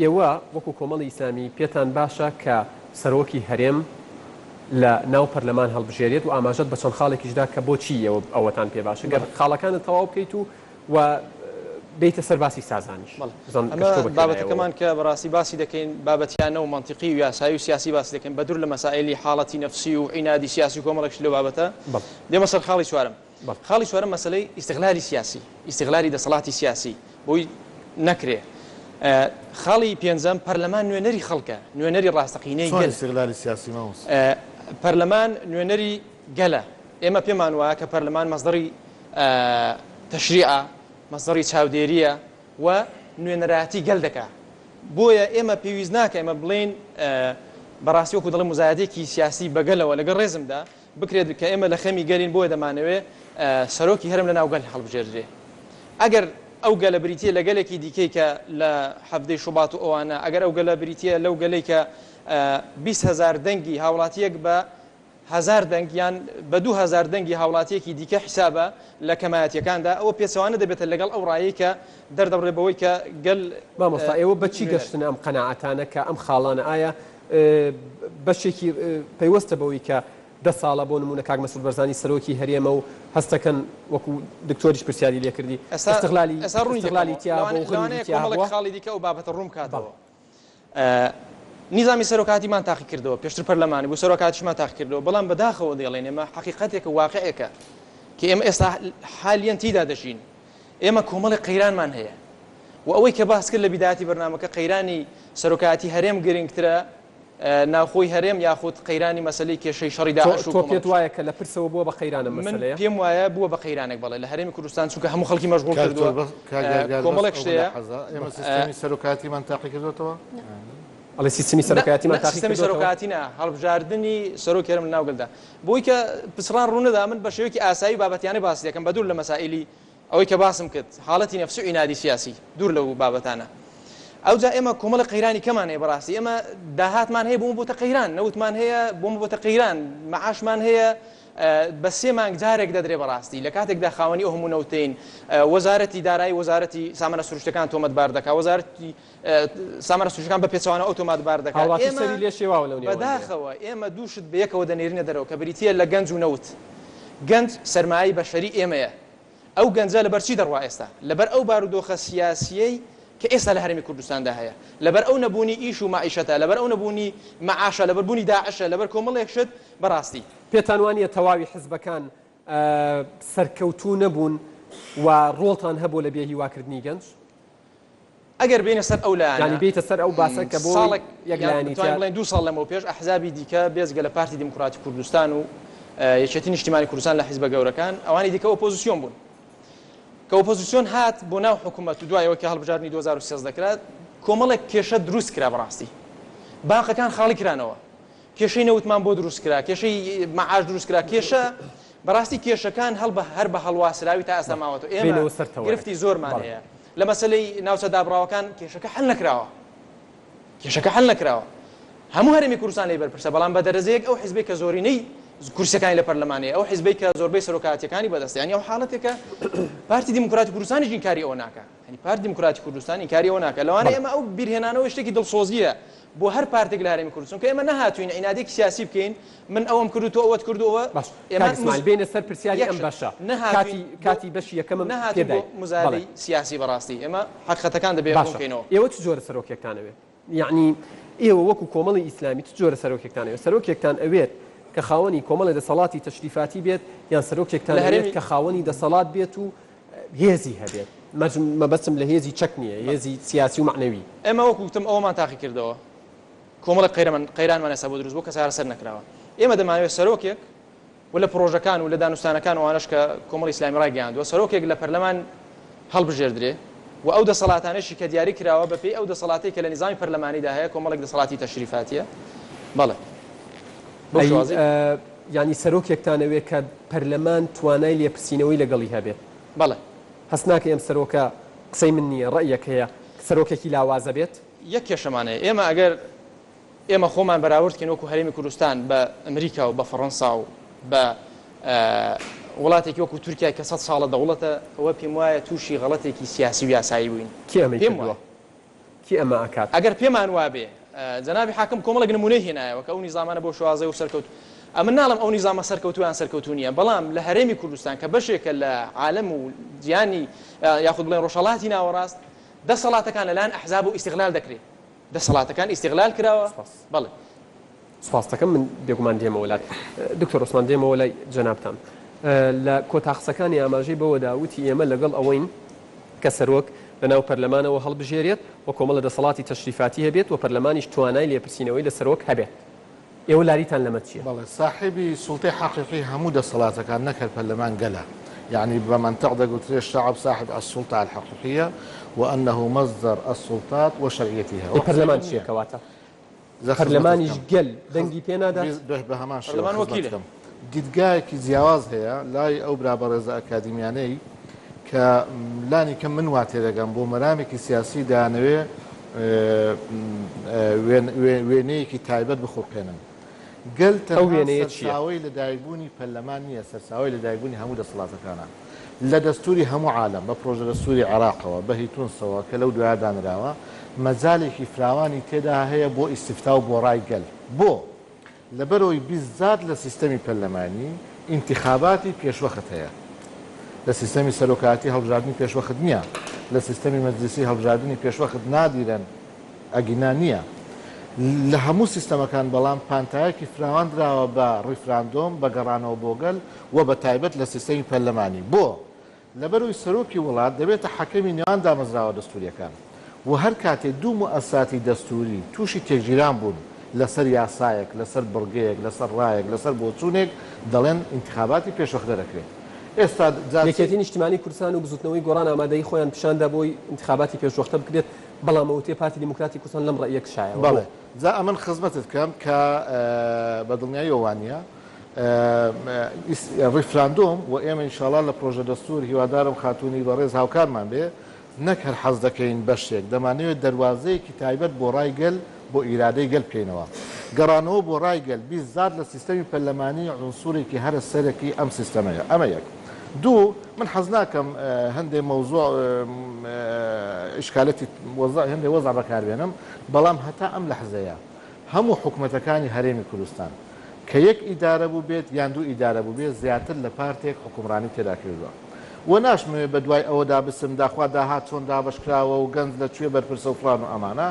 ئێوە وەکو کۆمەڵی ئیسلامی پێتان باشە کە سەرۆکی هەرێم لە ناو پەرلەمان هەڵبژێرێت و ئاماژەت بە چەند خاڵێکیش دا کە بۆچی ئێوە ئەوەتان پێ باشە گەر خاڵەکانت تەواو بکەیت و و بێیتە سەر باسی سازانیش بزانم ئەمە کە شتۆ بە کوێ لایەوە. بابەتەکەمان کە بەڕاستی باسی دەکەین بابەتیانە و مەنتیقی و یاسایی و سیاسی باسی دەکەین بەدوور لە مەسائیلی حاڵەتی نەفسی و عینادی سیاسی و کۆمەڵێک شت لەو بابەتە دێمە سەر خاڵی چوارەم. خاڵی چوارەم مەسەلەی ئیستغلالی سیاسی، ئیستغلالی دەسەڵاتی سیاسی بۆی نەکرێ. خاڵی پێنجەم پەرلەمان نوێنەری خەڵکە، نوێنەری ڕاستەقینەی چۆن گەل. ئیستغلالی سیاسی مامۆستا؟ پەرلەمان نوێنەری گەلە. ئێمە پێمان وایە کە پەرلەمان مەسدەری تەشریعە، مەسدەری چاودێرییە و نوێنەرایەتی گەل دەکا. بۆیە ئێمە پێویست ناکا ئێمە بڵێین بەڕاستی وەکو دەڵێن موزایەدەیەکی سیاسی بە گەلەوە لەگەڵ ڕێزمدا بکرێت کە ئێمە لە خەمی گەلین بۆیە دەمانەوێ سەرۆکی هەرێم لە ناو گەل هەڵبژێردرێ ئەگەر ئەو گەلە بریتیە لە گەلێکی دیکەی کە لە حەڤدەی شوبات و ئەوانە ئەگەر ئەو گەلە بریتیە لەو گەلەی کە 20 هەزار دەنگی هاوڵاتیەک بە هەزار دەنگ یان بە 2000 دەنگی هاوڵاتیەکی دیکە حیسابە لە کەمایەتیەکاندا ئەوە پێچەوانە دەبێتە لەگەڵ ئەو ڕایەی کە دەردەبڕێ بەوەی کە گەل مامۆستا ئێوە بەچی نوێنەر. گەشتنە ئەم قەناعەتانە کە ئەم خاڵانە ئایا بەشێکی پەیوەستە بەوەی کە دە ساڵە بۆ نموونە کاک مەسعود بەرزانی سەرۆکی هەرێمە و هەستەکەن وەکو دکتۆریش پرسیاری لێکردی ئێستا ئیستغلالی ئێستا ڕوونی ئیستغلالی دەکەمەوە تیا بووە و لەوانەیە غروری لەوانەیە تیا کۆمەڵێک هەبووە؟ خاڵی دیکە ئەو بابەتە ڕوون بەڵێ. بکاتەوە نیزامی سەرۆکاتیمان تاقی کردەوە پێشتر پەرلەمانی بوو سەرۆکاتیشمان تاقی کردەوە بەڵام بەداخەوە دەیڵێن ئێمە حەقیقەتێکە واقعێکە کە ئێمە ئێستا حالیەن تیدا دەژین ئێمە کۆمەڵێک قەیرانمان هەیە و ئەوەی کە باس کرد لە بیدایەتی بەرنامەکە قەیرانی سەرۆکایەتی هەرێم گرنگترە ناوخۆی هەرێم یاخود قەیرانی مەسەلەی کێشەی شەڕی داعش و تۆ پێت کۆمەڵ وایە کە لە پرسەوە بووە بە قەیران ئەم من مەسەلەیە؟ پێم وایە بووە بە قەیرانێک بەڵێ لە هەرێمی کوردستان چونکە هەموو خەڵکی مەشغوڵ کاک کردووە تۆر بەس کاک یادگار بەس کۆمەڵێک ئەو شتەیە ملاحەزە ئێمە سیستەمی سەرۆکایەتیمان تاقی کردۆتەوە؟ ئەڵێ سیستمی نا سەرۆکایەتیمان نا تاقی سیستەمی کردۆتەوە؟ سەرۆکایەتی نا هەڵبژاردنی سەرۆکی هەرێم لە ناو گەلدا بۆی کە پچڕان ڕوونەدا من بە شێوەیەکی ئاسایی و بابەتیانە باسی دەکەم بە دوور لە مەسائیلی ئەوەی کە باسم کرد حاڵەتی نەفسی و عینادی سیاسی دوور لەو بابەتانە. ئەوجا ئێمە کۆمەڵێک قەیرانی کەمان هەیە بەڕاستی ئێمە داهاتمان هەیە بۆمە بۆتە قەیران نەوتمان هەیە بۆمە بۆتە قەیران مەعاشمان هەیە بە سێ مانگ جارێک دەدرێ بەڕاستی لە کاتێکدا خاوەنی ئەو هەموو نەوتەین وەزارەتی دارایی وەزارەتی سامانە سروشتەکان تۆمەتبار دەکا وەزارەتی سامانە سروشتەکان بە پێچەوانە ئەو تۆمەتبار دەکا هاوڵاتی ئێمە سەری لێ شێواوە لەو نێوەندەیە. بەداخەوە ئێمە دوو شت بەیەکەوە دەنێرینە دەرەوە کە بریتییە لە گەنج و نەوت گەنج سەرمایەی بەشەری ئێمەیە ئەو گەنجە لەبەر چی دەڕوا ئێستا؟ لەبەر ئەو بارودۆخە سیاسییەی کە ئێستا لە هەرێمی کوردستاندا هەیە، لەبەر ئەو نەبوونی ئیش و مەعیشەتە، لەبەر ئەو نەبوونی مەعاشە، لەبەر بوونی داعشە، لەبەر کۆمەڵێک شت، بەڕاستی. پێتان وانییە تەواوی حزبەکان سەرکەوتوو نەبوون و ڕۆڵتان هەبووە لە بێهیواکردنی گەنج؟ ئەگەر بێینە سەر ئەو لایەنە، یانی بێیتە سەر ئەو باسە کە بۆ ساڵێک یەک یان لایەنی بتوانین تیا بڵێین دوو ساڵ لەمەو پێش ئەحزابی دیکە بێجگە لە پارتی دیموکراتی کوردستان و یەکێتی نیشتیمانی کوردستان لە حیزبە گەورەکان ئەوانی دیکە ئۆپۆزیسیۆن بوون. کە ئۆپۆزیسیۆن هات بۆ ناو حکوومەت و دوای ئەوەی کە هەڵبژاردنی 2013 کرا کۆمەڵێک کێشە دروست کرا بەڕاستی بانقەکان خاڵی کرانەوە کێشەی نەوتمان بۆ دروست کرا، کێشەی مەعاش دروست کرا، کێشە بەڕاستی کێشەکان هەڵ بە هەر بە هەڵواسراوی تا ئێستا ماوەتەوە. ئێمە بێینەوە سەر تەوەرەکە. گرفتی زۆرمان بەڵێ. هەیە. لە مەسەلەی ناوچە دابڕاوەکان کێشەکە حەل نەکراوە. کێشەکە حەل نەکراوە. هەموو هەرێمی کوردستان لێی بەرپرسە، بەڵام بە دەرەجەیەک ئەو حیزبەی کە زۆرینەی کورسیەکانی لە پەرلەمان هەیە، ئەو حیزبەی کە زۆربەی سەرۆکایەتیەکانی بەدەستە، یانی ئەو حاڵەتێکە پارتی دیموکراتی کوردستانیش ئینکاری ئەوە ناکا. یانی پارتی دیموکراتی کوردستان ئینکاری ئەوە ناکا. لەوانەیە بەڵێ. ئێمە ئەو بیرهێنانەوەی شتێکی دڵسۆزییە بۆ هەر پارتێک لە هەرێمی کوردستان چونکە ئێمە نەهاتووین عینادێکی سیاسی بکەین من ئەوەم کرد و تۆ ئەوەت کرد و ئەوە باش ئێمە کاک ئیسماعیل بێینە سەر پرسیاری یەک ئەم شت بەشە نەهاتووین کاتی بۆ کاتی بەشی یەکەمم نەهاتووین بۆ پێدای بەڵێ مزایەدەی سیاسی بەڕاستی ئێمە حەقیقەتەکان دەبێ ڕوون باشە بکەینەوە. ئێوە چ جۆرە سەرۆکێکتان ئەوێت یەعنی ئێوە وەکو کۆمەڵی ئیسلامی چ جۆرە سەرۆکێکتان ئەوێت سەرۆکێکتان ئەوێت کە خاوەنی کۆمەڵێ دەسەڵاتی تەشریفاتی بێت یان سەرۆکێکتان لە ئەوێت هەرێمی کە خاوەنی دەسەڵات بێت و هێزی هەبێت مەرج مەبەستم لە هێزی چەک نییە هێزی سیاسی و مەعنەوی. ئێمە وەکو وتم ئەوەمان تاقی کردەوە کۆمەڵێک قەیرەمان قەیرانمان ئێستا بۆ دروست بووە کە چارەسەر نەکراوە ئێمە دەمانەوێت سەرۆکێک و لە پڕۆژەکان و لە دانوستانەکان ئەوانەش کە کۆمەڵی ئیسلامی ڕایگەیاندووە سەرۆکێک لە پەرلەمان هەڵبژێردرێ و ئەو دەسەڵاتانەشی کە دیاری کراوە بەپێی ئەو دەسەڵاتەی کە لە نیزامی پەرلەمانیدا هەیە کۆمەڵێک دەسەڵاتی تەشریفاتیە بەڵێ بەو ئەی شێوازەی یانی سەرۆکێکتان ئەوێ کە پەرلەمان توانای لێپرسینەوەی لەگەڵی هەبێت؟ بەڵێ. هەست ناکەی ئەم سەرۆکە، قسەی من نییە، ڕەئیەک هەیە، سەرۆکێکی لاوازە بێت؟ یەک کێشەمان هەیە، ئێمە ئەگەر ئێمە خۆمان بەراورد کەین وەکو هەرێمی کوردستان بە ئەمریکا و بە فەڕەنسا و بە وڵاتێکی وەکو تورکیای کە سەد ساڵە دەوڵەتە، ئەوە پێموایە تووشی غەڵەتێکی سیاسی و یاسایی بووین. کێ ئەمەی پێم کردووە؟ وایە. کێ ئەمە ئەکات؟ ئەگەر پێمان وابێ جەنابی حاکم کۆمەڵێک نمونەی هێنایەوە کە ئەو نیزامانە بۆ شێوازەی و سەرکەوت ئەمن ناڵێم ئەو نیزامە سەرکەوتوو یان سەرکەوتوو نییە بەڵام لە هەرێمی کوردستان کە بەشێکە لە عالەم و جیهانی یاخود بڵێن ڕۆژهەڵاتی ناوەڕاست دەسەڵاتەکان لەلایەن ئەحزاب و ئیستغلال دەکرێ دەسەڵاتەکان ئیستغلال کراوە سپاس. بەڵێ. سپاست دەکەم من بێگومان دێمەوە لات دکتۆر عوسمان دێمەوە لای جەنابتان لە کۆتا قسەکانی ئاماژەی بەوەدا وتی ئێمە لەگەڵ ئەوەین کە سەرۆک لەناو پەرلەمانەوە هەڵبژێرێت و کۆمەڵە دەسەڵاتی تەشریفاتی هەبێت و پەرلەمانیش توانای لێپرسینەوەی لە سەرۆک هەبێت. ئێوە لاریتان لەمە چییە؟ بەڵێ ساحێبی سوڵتەی حەقیقی هەموو دەسەڵاتەکان نەک هەر پەرلەمان گەلە. یەعنی بە مەنتق دەگوترێ الشعب صاحب السلطە الحقیقیە و انه مصدر السلطات و شرعیتها. ئەی پەرلەمان چییە کەواتە؟ پەرلەمانیش گەل دەنگی پێ نادات؟ بە هەمان شێوە خزمەت بکەم. دیدگایەکی جیاواز هەیە لای ئەو برا بەڕێزە ئەکادیمیانەی کە لانی کەم من وا تێدەگەم بۆ مەرامێکی سیاسی دەیانەوێ وێنەیەکی تایبەت بخوڵقێنن. گەل تەنها سەرچاوەی لەدایکبوونی پەرلەمان نییە، سەرچاوەی لەدایکبوونی هەموو دەسەڵاتەکانە. لە دەستووری هەموو عالەم، بە پرۆژە دەستووری عێراقەوە، بە هی تونسەوە کە لەو دوایە دانراوە، مەجالێکی فراوانی تێدا هەیە بۆ ئیستیفتا و بۆ ڕای گەل. بۆ؟ لەبەرئەوەی بیززات لە سیستەمی پەرلەمانی ئینتیخاباتی پێشوەخت هەیە. لە سیستەمی سەرۆکایەتی هەڵبژاردنی پێشوەخت نییە. لە سیستەمی مەجلیسی هەڵبژاردنی پێشوەخت نادیرەن. ئەگینا نییە لە هەموو سیستەمەکان، بەڵام پانتایەکی فراوان دراوە بە ڕیفراندۆم، بە گەڕانەوە بۆ گەل و بە تایبەت لە سیستەمی پەرلەمانی. بۆ؟ لەبەرئەوەی سەرۆکی وڵات دەبێتە حەکەمی نێوان دامەزراوە دەستورییەکان و هەر کاتێ دوو موئەسساتی دەستوری تووشی تێکگیران بوون لەسەر یاسایەک، لەسەر بڕگەیەک، لەسەر ڕایەک، لەسەر بۆچوونێک دەڵێن ئینتخاباتی پێشوەختە دەکرێت. ئێستا جا چی؟ یەکێتی نیشتیمانی کوردستان و بزوتنەوەی گۆڕان ئامادەیی خۆیان پیشاندا بۆی ئینتخاباتی پێشوەختە بکرێت، بەڵام ئەوترێ پارتی دیموکراتی کوردستان لەم ڕەئیە کشایەوە. بۆ؟ بەڵێ. جا ئەمن خزمەتت کەم کە بە دڵنیاییەوە وانییە. ڕیفراندۆم و ئێمە ئینشاڵا لە پرۆژە دەستوور هیوادارم خاتوونی بەڕێز هاوکارمان بێ، نەک هەر حەز دەکەین بەشێک، دەمانەوێت دەروازەیەکی تایبەت بۆ ڕای گەل، بۆ ئیرادەی گەل بکەینەوە. گەڕانەوە بۆ ڕای گەل، بیززات لە سیستەمی پەرلەمانی عونسورێکی هەرە سەرەکی ئەم سیستەمەیە. ئەمە یەک. دوو، من حەز ناکەم هەندێ مەوزوع ئیشکالەتی وەزع، هەندێ وەزع بەکار بێنم، بەڵام هەتا ئەم لەحزەیە هەموو حکومەتەکانی هەرێمی کوردستان کە یەک ئیدارە بووبێت یان دوو ئیدارە بووبێت زیاتر لە پارتێک حوکمڕانی تێدا کردووە و ناشمەوێت بە دوای ئەوەدا بچم داخوا داهات چۆن دابەش کراوە و گەنج لە کوێ بەرپرسە و فڵان و ئەمانە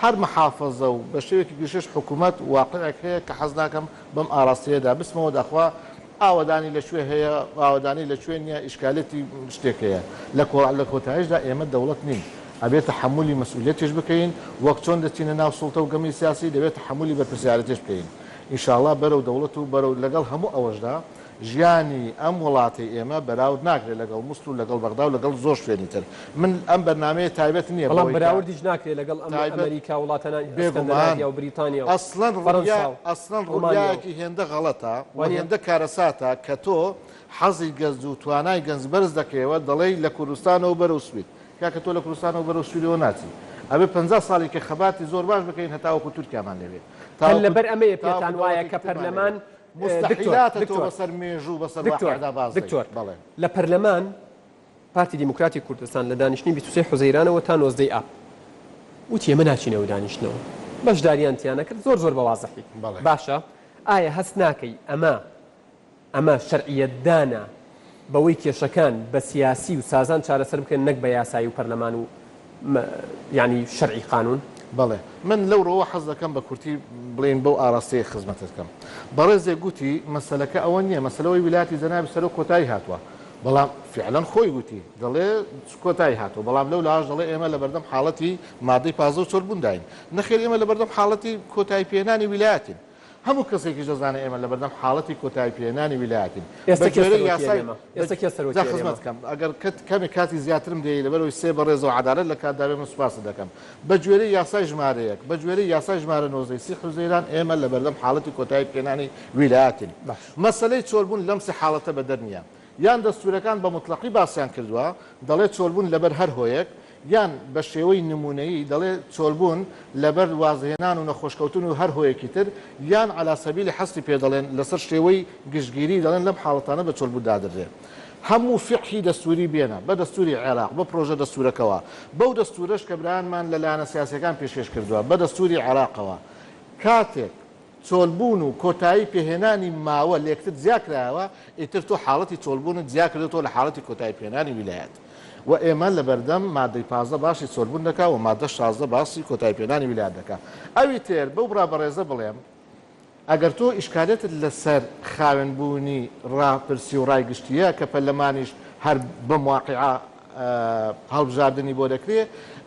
هەر محافەزە و بە شێوەیەکی گشتیش حکومەت واقعێک هەیە کە حەز ناکەم بەم ئاراستەیەدا بچمەوە داخوا ئاوەدانی لە کوێ هەیە ئاوەدانی لە کوێ نییە ئیشکالێتی شتێک هەیە لە کۆتایشدا ئێمە دەوڵەت نین. ئەبێ تەحەمولی مەسئولیەتیش بکەین، وەک چۆن دەچینە ناو سوڵتە و گەمەی سیاسی دەبێ تەحەمولی بەرپرسیارێتیش بکەین. ئینشاڵا بەرەو دەوڵەت و بەرەو لەگەڵ هەموو ئەوەشدا ژیانی ئەم وڵاتەی ئێمە بەراورد ناکرێت لەگەڵ موسڵ و لەگەڵ بەغدا و لەگەڵ زۆر شوێنی تر. من ئەم بەرنامەیە تایبەت نییە بەڵام بەوەی کە بەراوردیش ناکرێت لەگەڵ ئەم تایبەت ئەمەریکا و وڵاتانی بێگومان ئەسکەندەناڤیا و بریتانیا و ئەسڵەن ڕوئیا فەرەنسا و ئەسڵەن ئەڵمانیا و ڕوئیایەکی هێندە غەڵەتە و وانیە؟ هێندە کارەساتە کە تۆ حەزی گەنج و توانای گەنج بەرز دەکەیەوە دەڵێی لە کوردستانەوە بەرەو سوید کاکە تۆ لە کوردستانەوە بەرەو سویدەوە ناچی ئەبێ 50 ساڵی کە خەباتی زۆر باش بکەین هەتاوەکو تورکیامان لێبێ هەر تاوەکو لەبەر ئەمەیە تاوەکو پێتان وایە دەوڵەتێکی کە ترمان لێبێ پەرلەمان دکتۆر موستەحیلاتە تۆ دکتۆر بەسەر مێژوو بەسەر دکتۆر واقیعدا باز دەی دکتۆر بەڵێ. لە پەرلەمان پارتی دیموکراتی کوردستان لە دانیشتنی 23 حوزەیرانەوە تا 19 ئاب وتی ئێمە ناچینە ئەو دانیشتنەوە بەشداریان تیا نەکرد زۆر زۆر بە وازحی بەڵێ. باشە ئایا هەست ناکەی ئەمە ئەمە شەرعیەتدانە بەوەی کێشەکان بە سیاسی و سازان چارەسەر بکرێن نەک بە یاسایی و پەرلەمان و یانی شەرعی قانون؟ بەڵێ. من لەو ڕووەوە حەز دەکەم بە کورتی بڵێین بەو ئاراستەیە خزمەتت بکەم. بەڕێزێک گوتی مەسەلەکە ئەوە نییە، مەسەلە ئەوەی ویلایەتی جەنابی سەرۆک کۆتایی هاتووە. بەڵام فیعلەن خۆی گوتی، دەڵێ کۆتایی هاتووە، بەڵام لەو لاش دەڵێ ئێمە لەبەردەم حاڵەتی مادەی 15 و چۆلبوونداین. نەخێر ئێمە لەبەردەم حاڵەتی کۆتایی پێهێنانی ویلایەتین. هەموو کەسێکیش دەزانێت ئێمە لەبەردەم حاڵەتی کۆتایی پێهێنانی ویلایەتین. ئێستە بە کێ گوێرەی سەرۆکی یاسای هەرێمە؟ ئێستە کێ سەرۆکی جا هەرێمە؟ خزمەت کەم ئەگەر کەت کەمێک کاتی زیاترم دێی لەبەرئەوەی سێ بەڕێزە و عەدالەت لە کاتدا بێ من سوپاست دەکەم. بە گوێرەی یاسای ژمارە یەک، بە گوێرەی یاسای ژمارە 19 ی سی حوزەیران ئێمە لەبەردەم حاڵەتی کۆتایی پێهێنانی ویلایەتین. باش. مەسەلەی چۆلبوون لەم سێ حاڵەتە بەدەر نییە. یان دەستوورەکان بە موتڵەقی باسیان کردووە، دەڵێ چۆلبوون لەبەر هەر هۆیەک، یان بە شێوەی نموونەیی دەڵێ چۆلبوون لەبەر وازهێنان و نەخۆشکەوتن و هەر هۆیەکی تر، یان عەلا سەبیلی حەسری پێ دەڵێن لەسەر شێوەی گشتگیری دەڵێن لەم حاڵەتانە بە چۆلبوون دادەنرێ. هەموو فیقهی دەستووری بێنە، بە دەستووری عێراق، بە پرۆژە دەستوورەکەوە، بەو دەستوورەش کە برایانمان لە لایەنە سیاسییەکان پێشکێش کردووە، بە دەستووری عێراقەوە، کاتێک چۆلبوون و کۆتایی پێهێنانی ماوە لێکتر جیاکرایەوە، ئیتر تۆ حاڵەتی چۆلبوونت جیاکردۆتەوە لە حاڵەتی کۆتایی پێهێنانی ویلایەت و ئێمە لەبەردەم مادەی 15 باسی چۆلبوون دەکا و مادە 16 باسی کۆتایی پێهێنانی ویلایەت دەکا. ئەوی تر بەو برا بەڕێزە بڵێم ئەگەر تۆ ئیشکالێتت لەسەر خاوێن بوونی ڕاپرسی و ڕای گشتییە کە پەرلەمانیش هەر بەم واقیعە هەڵبژاردنی بۆ دەکرێ،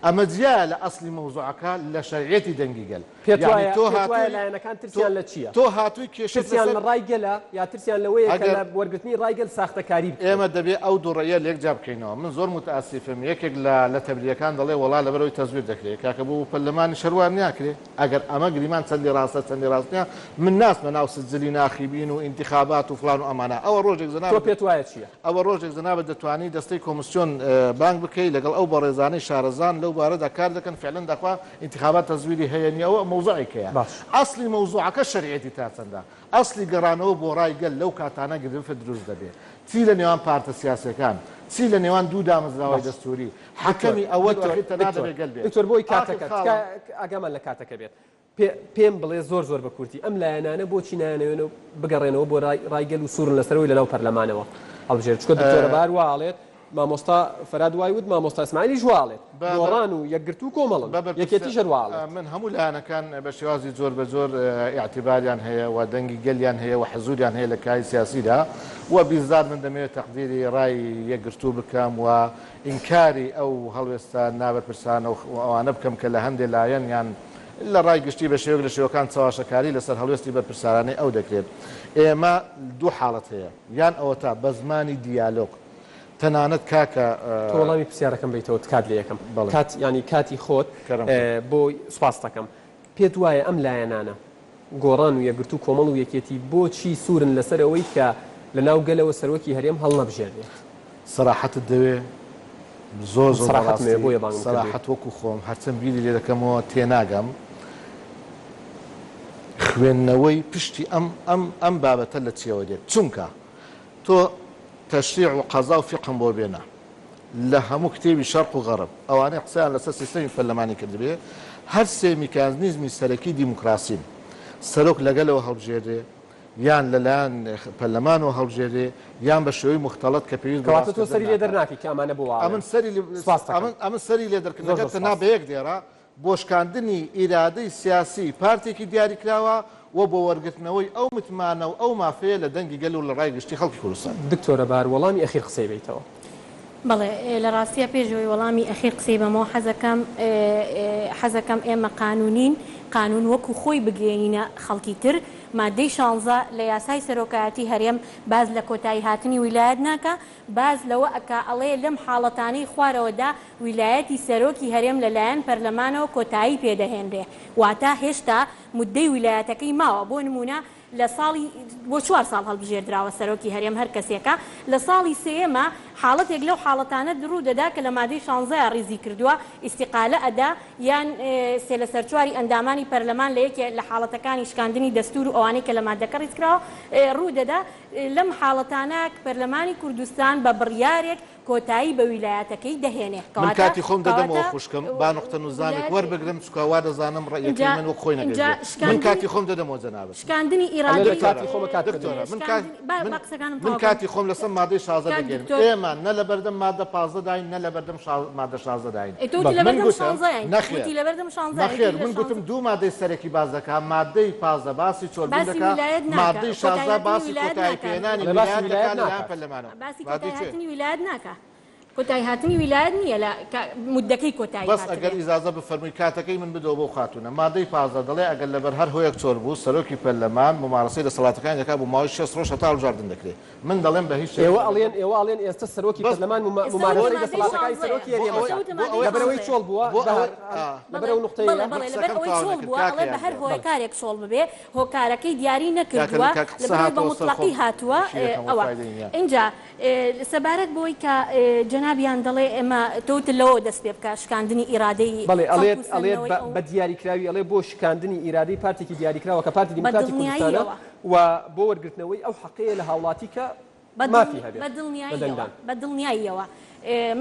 ئەمە جیایە لە ئەسڵی مەوزوعەکە لە شەرعیەتی دەنگی گەل. پێت یانی وایە تۆ پێت وایە هاتووی لایەنەکان تۆ ترسیان لە چییە؟ تۆ هاتووی کێشەت ترسیان لەسەر لە ڕای گەلە یا ترسیان لەوەیە کە ئەگەر لە وەرگرتنی ڕای گەل ساختەکاری بکرێت؟ ئێمە دەبێ ئەو دوو ڕێیە لێک جیا بکەینەوە. من زۆر موتەئەسیفم یەکێک لە لە تەبلیەکان دەڵێ وەڵا لەبەرئەوەی تەزویر دەکرێ. کاکە بۆ بۆ پەرلەمانیش هەر وا ناکرێ؟ ئەگەر ئەمە گریمان چەندی ڕاستە چەندی ڕاست نییە من ناچمە ناو سجلی ناخیبین و ئینتیخابات و فڵان و ئەمانە. ئەوە ڕۆژێک تۆ جەنابت پێت وایە چییە؟ ئەوە ڕۆژێک جەنابت دەتوانی دەستەی کۆمسیۆن بانگ بکەی لەگەڵ ئەو بەڕێزانەی شارەزان لەو بارەدا کار دەکەن فعلەن داخوا ئینتیخابات تەزویری هەیە نیە ئەوە مەوزوعێکەیە باش. ئەسڵی مەوزوعەکە شەرعیەتی تا چەندە ئەسڵی گەڕانەوە بۆ ڕای گەل لەو کاتانە گرفت دروست دەبێ چی لە نێوان پارتە سیاسیەکان چی لە نێوان دوو دامەزراوەی باش. دەستوری دکتۆر حەکەمی ئەوەل و دکتۆر ئەخیر تەنها دکتۆر دەبێ گەل بێ دکتۆر بۆی ئاخر کاتەکە خاڵم. تکایە ئاگامان لە کاتەکە بێت پێ پێم بڵێ زۆر زۆر بە کورتی ئەم لایەنانە بۆچی نایانەوێن بگەڕێنەوە بۆ رای رای گەل و سوورن لەسەرەوەی لەناو پەرلەمانەوە هەڵبژێرن چونکە دکتۆرە بەهار وا ئەڵێت مامۆستا فەراد وای وت مامۆستا ئیسماعیلیش وا ئەڵێت بە بە گۆڕان و یەکگرتوو کۆمەڵن بە بەرپرسە یەکێتیش هەر وا ئەڵێت. من هەموو لایەنەکان بە شێوازی جۆر بە جۆر ئیعتیباریان هەیە و دەنگی گەلیان هەیە و حزوریان هەیە لە کایەی سیاسیدا و بیزات من دەمەوێت تەقدیری ڕای یەکگرتوو بکەم و ئینکاری ئەو هەڵوێستە نابەرپرسانە و ئەوانە بکەم کە لە هەندێ لایەن یان لە ڕای گشتی بە شێوەیەک لە شێوەکان چەواشەکاری لەسەر هەڵوێستی بەرپرسارانەی ئەو دەکرێت. ئێمە دوو حاڵەت هەیە، یان ئەوەتا بە زمانی دیالۆگ تەنانەت کاکە. تۆ وەڵامی پرسیارەکەم بەیتەوە تکات لێ ئەکەم. بەڵێ. کات یانی کاتی خۆت کەرەم کە. بۆ سوپاست ئەکەم. پێت وایە ئەم لایەنانە، گۆڕان و یەکگرتوو کۆمەڵ و یەکێتی بۆچی سوورن لەسەر ئەوەی کە لە ناو گەلەوە سەرۆکی هەرێم هەڵنەبژێررێت؟ سەراحەتت دەوێ؟ زۆر من زۆر سەراحەتم هەیە بەڕاستی بۆیە بانگم کردووی. سەراحەت وەکو خۆم هەرچەند بیری لێ دەکەمەوە تێناگەم خوێندنەوەی پشتی ئەم ئەم ئەم بابەتە لە چیەوە دێت چونکە تۆ تەشریع و قەزا و فیقهم بۆ بێنە لە هەموو کتێبی شەرق و غەڕب ئەوانەی قسەیان لەسەر سیستەمی پەرلەمانی کردبێ هەر سێ میکانزنیزمی سەرەکی دیموکراسین سەرۆک لەگەلەوە هەڵبژێررێ یان لەلایەن پەرلەمانەوە هەڵبژێررێ یان بە شێوەی موختەڵەت کە پێویست بە کەواتە تۆ ڕاستکردن سەری لێ ناکات. دەرناکەی کە ئەمانە بۆ وا ئەمن ئەڵێن. سەری لێ سوپاست دەکەم. ئەمن ئەمن سەری لێ زۆر دەرکردنەکە زۆر تەنها سوپاس. بە یەک دێڕە بۆ شکاندنی ئیرادەی سیاسی پارتێکی دیاریکراوە و بۆ وەرگرتنەوەی ئەو متمانە و ئەو مافەیە لە دەنگی گەل و لە ڕای گشتی خەڵکی کوردستان. دکتۆرە بار وەڵامی ئەخیر قسەی بەیتەوە. بەڵێ لە ڕاستیا پێش ئەوەی وەڵامی ئەخیر قسەی بەمەوە حەزەکەم حەزەکەم ئێمە قانوونین قانوون وەکو خۆی بگەیەنینە خەڵکی تر مادەی شانزە لە یاسای سەرۆکایەتی هەرێم باس لە کۆتایی هاتنی ویلایەت ناکا باس لەوە ئەکا ئەڵێ لەم حاڵەتانەی خوارەوەدا ویلایەتی سەرۆکی هەرێم لە لایەن پەرلەمانەوە کۆتایی پێ دەهێنرێ واتا هێشتا مودەی ویلایەتەکەی ماوە بۆ نموونە لە ساڵی بۆ چوار ساڵ هەڵبژێردراوە سەرۆکی هەرێم هەر کەسێکە لە ساڵی سێیەما حاڵەتێک لەو حاڵەتانە ڕوو دەدا کە لە مادەی شانزەیا ڕیزی کردووە ئیستیقالە ئەدا یان سێ لەسەر چواری ئەندامانی پەرلەمان لە یەکێ لە حاڵەتەکانی شکاندنی دەستوور و ئەوانەی کە لە مادەکە ڕیز کراوە ڕوو دەدا لەم حاڵەتانە پەرلەمانی کوردستان بە بڕیارێک کۆتایی بە ویلایەتەکەی دەهێنێ. من کەواتە کاتی خۆم دەدەمەوە کەواتە خوشکم با نوقتە نوزامێک ویلایەتی وەربگرم چونکە وا دەزانم ڕەئیەکەی ئینجا من وەک خۆی ئینجا نەگەیشتبێ من شکاندنی کاتی خۆم دەدەمەوە جەنابت شکاندنی ئەڵێ لە ئیرادەی کاتی دکتۆرە خۆمە کات دکتۆرە بدەمەوە. من کات شکاندنی با من با قسەکانم من تەواو کەم کاتی خۆم لەسەر مادەی 16 کاک دەگەیەنم دکتۆر ئێمە نە لەبەردەم مادە 15 داین نە لەبەردەم شا مادە 16 داین ئەی تۆ وتی من لەبەردەم گوتم شانزەین نەخێر وتی لەبەردەم شانزەین نەخێر وتی لە من گوتم شانزە دوو مادەی سەرەکی باس دەکا مادەی 15 باسی چۆلبوون باسی دەکا ویلایەت ناکا مادەی 16 کۆتاییهاتنی باسی ویلایەت کۆتایی ناکا پێهێنانی ئەڵێ باسی ویلایەت دەکا ویلایەت لەلایەن ناکات. پەرلەمانەوە باسی مادەی چێ؟ کۆتاییهاتنی ویلایەت ناکا کۆتایی هاتنی ویلایەت نییە لە کە موددەکەی کۆتایی بەس ئەگەر هاتبێ. ئیجازە بفەرمووی کاتەکەی من بدەوە بەو خاتوونە. مادەی 15 دەڵێ ئەگەر لەبەر هەر هۆیەک چۆل بوو سەرۆکی پەرلەمان مومارەسەی دەسەڵاتەکانی دەکات بۆ ماوەی 60 ڕۆژ هەتا هەڵبژاردن دەکرێ. من دەڵێم بە هیچ ئێوە شێوەیەک ئەڵێن لەبەردەم ئێوە ئەڵێن ئێستە سەرۆکی بەس پەرلەمان موما ئێستا وتم مومارەسەی مادەی دەسەڵاتەکانی شانزەیە. سەرۆکی بۆ هەرێم ئەوەی ئەکات. ئێستا وتم بۆ مادەی ئەوەی لەبەر ئەوەی شانزەیە. چۆڵ بووە بۆ بەهار ئەوەی ئا. لەبەر بەڵێ ئەو نوقتەیە بەڵێ بەڵێ لەبەر قسەکەم ئەوەی تەواو چۆڵ نەکرد بووە کاکە ئەڵێ بە هەر یادگار. هۆکارێک چۆڵ ببێ هۆکارەکەی دیاری کاکە نەکردووە کاک قسە لەبەر ئەوەی بە هاتەوە سەر موتڵەقی خۆم هاتووە شیرەکەم ئەوە فایدەی نییە. ئینجا سەبارەت بەوەی کە جەنابیان دەڵێ ئێمە تۆ وتت لەوەوە دەست پێ بکە شکاندنی ئیرادەی بەڵێ خەڵک ئەڵێت و ئەڵێت سەندنەوەی بە ئەو بە دیاریکراوی ئەڵێ بۆ شکاندنی ئیرادەی پارتێکی دیاریکراوە کە پارتی بە دیموکراتی کوردستانە دڵنیاییەوە. و بۆ وەرگرتنەوەی ئەو حەقەیە لە هاوڵاتی کە بە مافی هەبێت بە لە دڵنیاییەوە دەنگدان. بە دڵنیاییەوە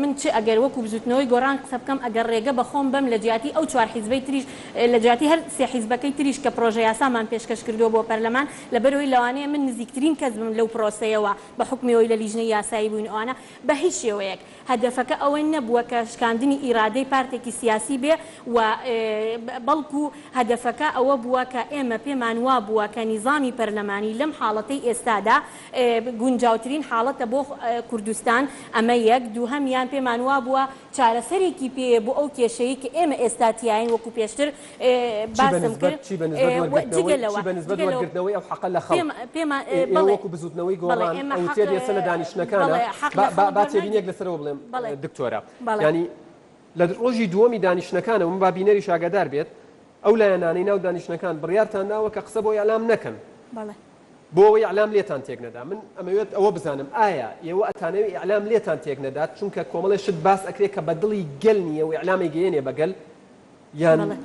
من چ ئەگەر وەکو بزوتنەوەی گۆڕان قسە بکەم ئەگەر ڕێگە بە خۆم بەم لە جیاتی ئەو چوار حیزبەی تریش لە جیاتی هەر سێ حیزبەکەی تریش کە پرۆژە یاسامان پێشکەش کردووە بۆ پەرلەمان لەبەرئەوەی لەوانەیە من نزیکترین کەس بم لەو پرۆسەیەوە بە حوکمی ئەوەی لە لیژنەی یاسایی بووین ئەوانە بە هیچ شێوەیەک هەدەفەکە ئەوە نەبووە کە شکاندنی ئیرادەی پارتێکی سیاسی بێ و بەڵکو هەدەفەکە ئەوە بووە کە ئێمە پێمان وابووە کە نیزامی پەرلەمانی لەم حاڵەتەی ئێستادا گونجاوترین حاڵەتە بۆ کوردستان، ئەمە یەک، دووهەمیان پێمان وابووە چارەسەرێکی پێیە بۆ ئەو کێشەیەی کە ئێمە ئێستا تیاین وەکو پێشتر چی بە باسم نسبەت کرد چی بە نسبەت و جگە وەرگرتنەوەی لەوە چی بە نسبەت جگە لەوە وەرگرتنەوەی ئەو حەقە لە خەڵک پێم پێمان ئێوە بەڵێ وەکو بزووتنەوەی بەڵێ گۆڕان ئێمە حەق ئەوترێت ئێستا لە دانیشتنەکانە بەڵێ حەق با لە با خەڵک با تێبینیەک وەرناگیرێ لەسەرەوە بڵێم بەڵێ دکتۆرە بەڵێ. یانی لە ڕۆژی دووەمی دانیشتنەکانەوە من با بینەریش ئاگادار بێت ئەو لایەنانەی ناو دانیشتنەکان بڕیارتان داوە کە قسە بۆ ئیعلام نەکەن بەڵێ. بۆ ئەوەی ئیعلام لێتان تێک نەدا من ئەمەوێت ئەوە بزانم ئایا ئێوە ئەتانەوێ ئیعلام لێتان تێک نەدات چونکە کۆمەڵێ شت باس ئەکرێ کە بە دڵی گەل نییە و ئیعلام ئەیگەیەنێ بە گەل یان بەڵێ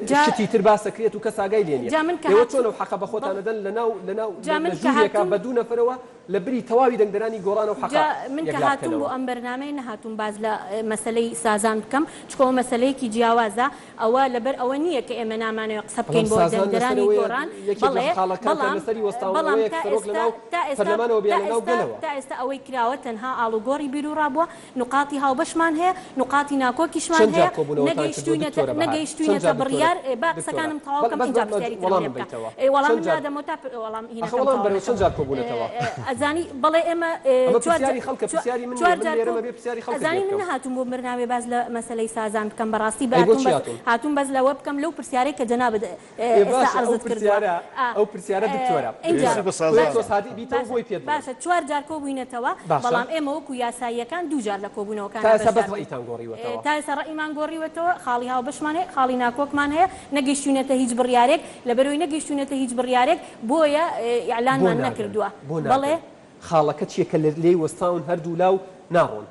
جا شتی تر باس ئەکرێت و کەس ئاگای لێ نییە جا من کە ئێوە هاتووم چۆن ئەو حەقە بە خۆتان بەڵێ ئەدەن لە ناو لە ناو جا لە من کە ژوورێکا هاتووم بە دوو نەفەرەوە لە بری تەواوی دەنگدەرانی گۆڕان ئەو حەقە جا من کە یەکلا هاتووم بۆ بکەنەوە؟ ئەم بەرنامەیە نەهاتووم باس لە مەسەلەی سازان بکەم چونکە ئەوە مەسەلەیەکی جیاوازە ئەوە لەبەر ئەوە نییە کە ئێمە نامانەوێ قسە بەڵام بکەین بۆ سازان لەسەر دەنگدەرانی ئەوەیە گۆڕان، یەکێک لە بەڵێ، خاڵەکان کە بەڵام لەسەری وەستاون بەڵام ئەوەیە تا سەرۆک ئێستا لەناو تا ئێستا پەرلەمانەوە بێ تا یان لەناو ئێستا گەلەوە. تا ئێستا ئەوەی کراوە تەنها ئاڵوگۆڕی بیروڕا بووە، نوقاتی هاوبەشمان هەیە، نوقاتی ناکۆکیشمان چەند جار هەیە، کۆبوونەوەتان کردووە نەگەیشتووینەتە دکتۆرە بەهار؟ چەند نەگەیشتووینەتە جار دکتۆرە بڕیار، با دکتۆرە قسەکانم تەواو بەڵ کەم بەس ئینجا بەس پرسیاری ترم لێ وەڵامم بکە. بەیتەوە ئێ وەڵامم چەند جار نادەمەوە تا وەڵام ئەخە هینەکەم وەڵام تەواو بەرەوە چەند نەکەم. جار کۆبوونەتەوە؟ ئەزانی بەڵێ ئێمە ئەمە چوار جار پرسیاری خەڵکە پرسیاری من نییە چوار من جار لێرەم کۆ ئەبێ پرسیاری خەڵکت لێ ئەزانی من بکەم. نەهاتووم بۆ بەرنامەی باس لە مەسەلەی سازان بکەم بەڕاستی ئەی بۆ هاتووم چی بەس هاتوون؟ هاتووم بەس لەوە بکەم لەو پرسیارەی کە جەنابت ئێ ئێستا باشە ئەو عەرزت کردووە پرسیارە ئا ئەو پرسیارە دکتۆرە ئینجا پێویستی بە تۆ سازانە. تۆ سادی بیتەوە باشە بۆی پێت بڵێم باشە چوار جار کۆبووینەتەوە باشە بەڵام ئێمە وەکو یاساییەکان دوو جار لە تا کۆبوونەوەکانا ئێستا بەس بەشدار بووین ڕەئیتان گۆڕیوەتەوە؟ تا ئێستا ڕەئیمان گۆڕیوەتەوە خاڵی هاوبەشمان هەیە خاڵی ناکۆکمان هەیە نەگەیشتووینەتە هیچ بڕیارێک لەبەرئەوەی نەگەیشتووینەتە هیچ بڕیارێک بۆیە بۆ ئیعلانمان ناگەن نەکردووە بۆ بەڵێ ناگەن خاڵەکە چیە کە لێی وەستاون هەردوولا و ناڕۆن؟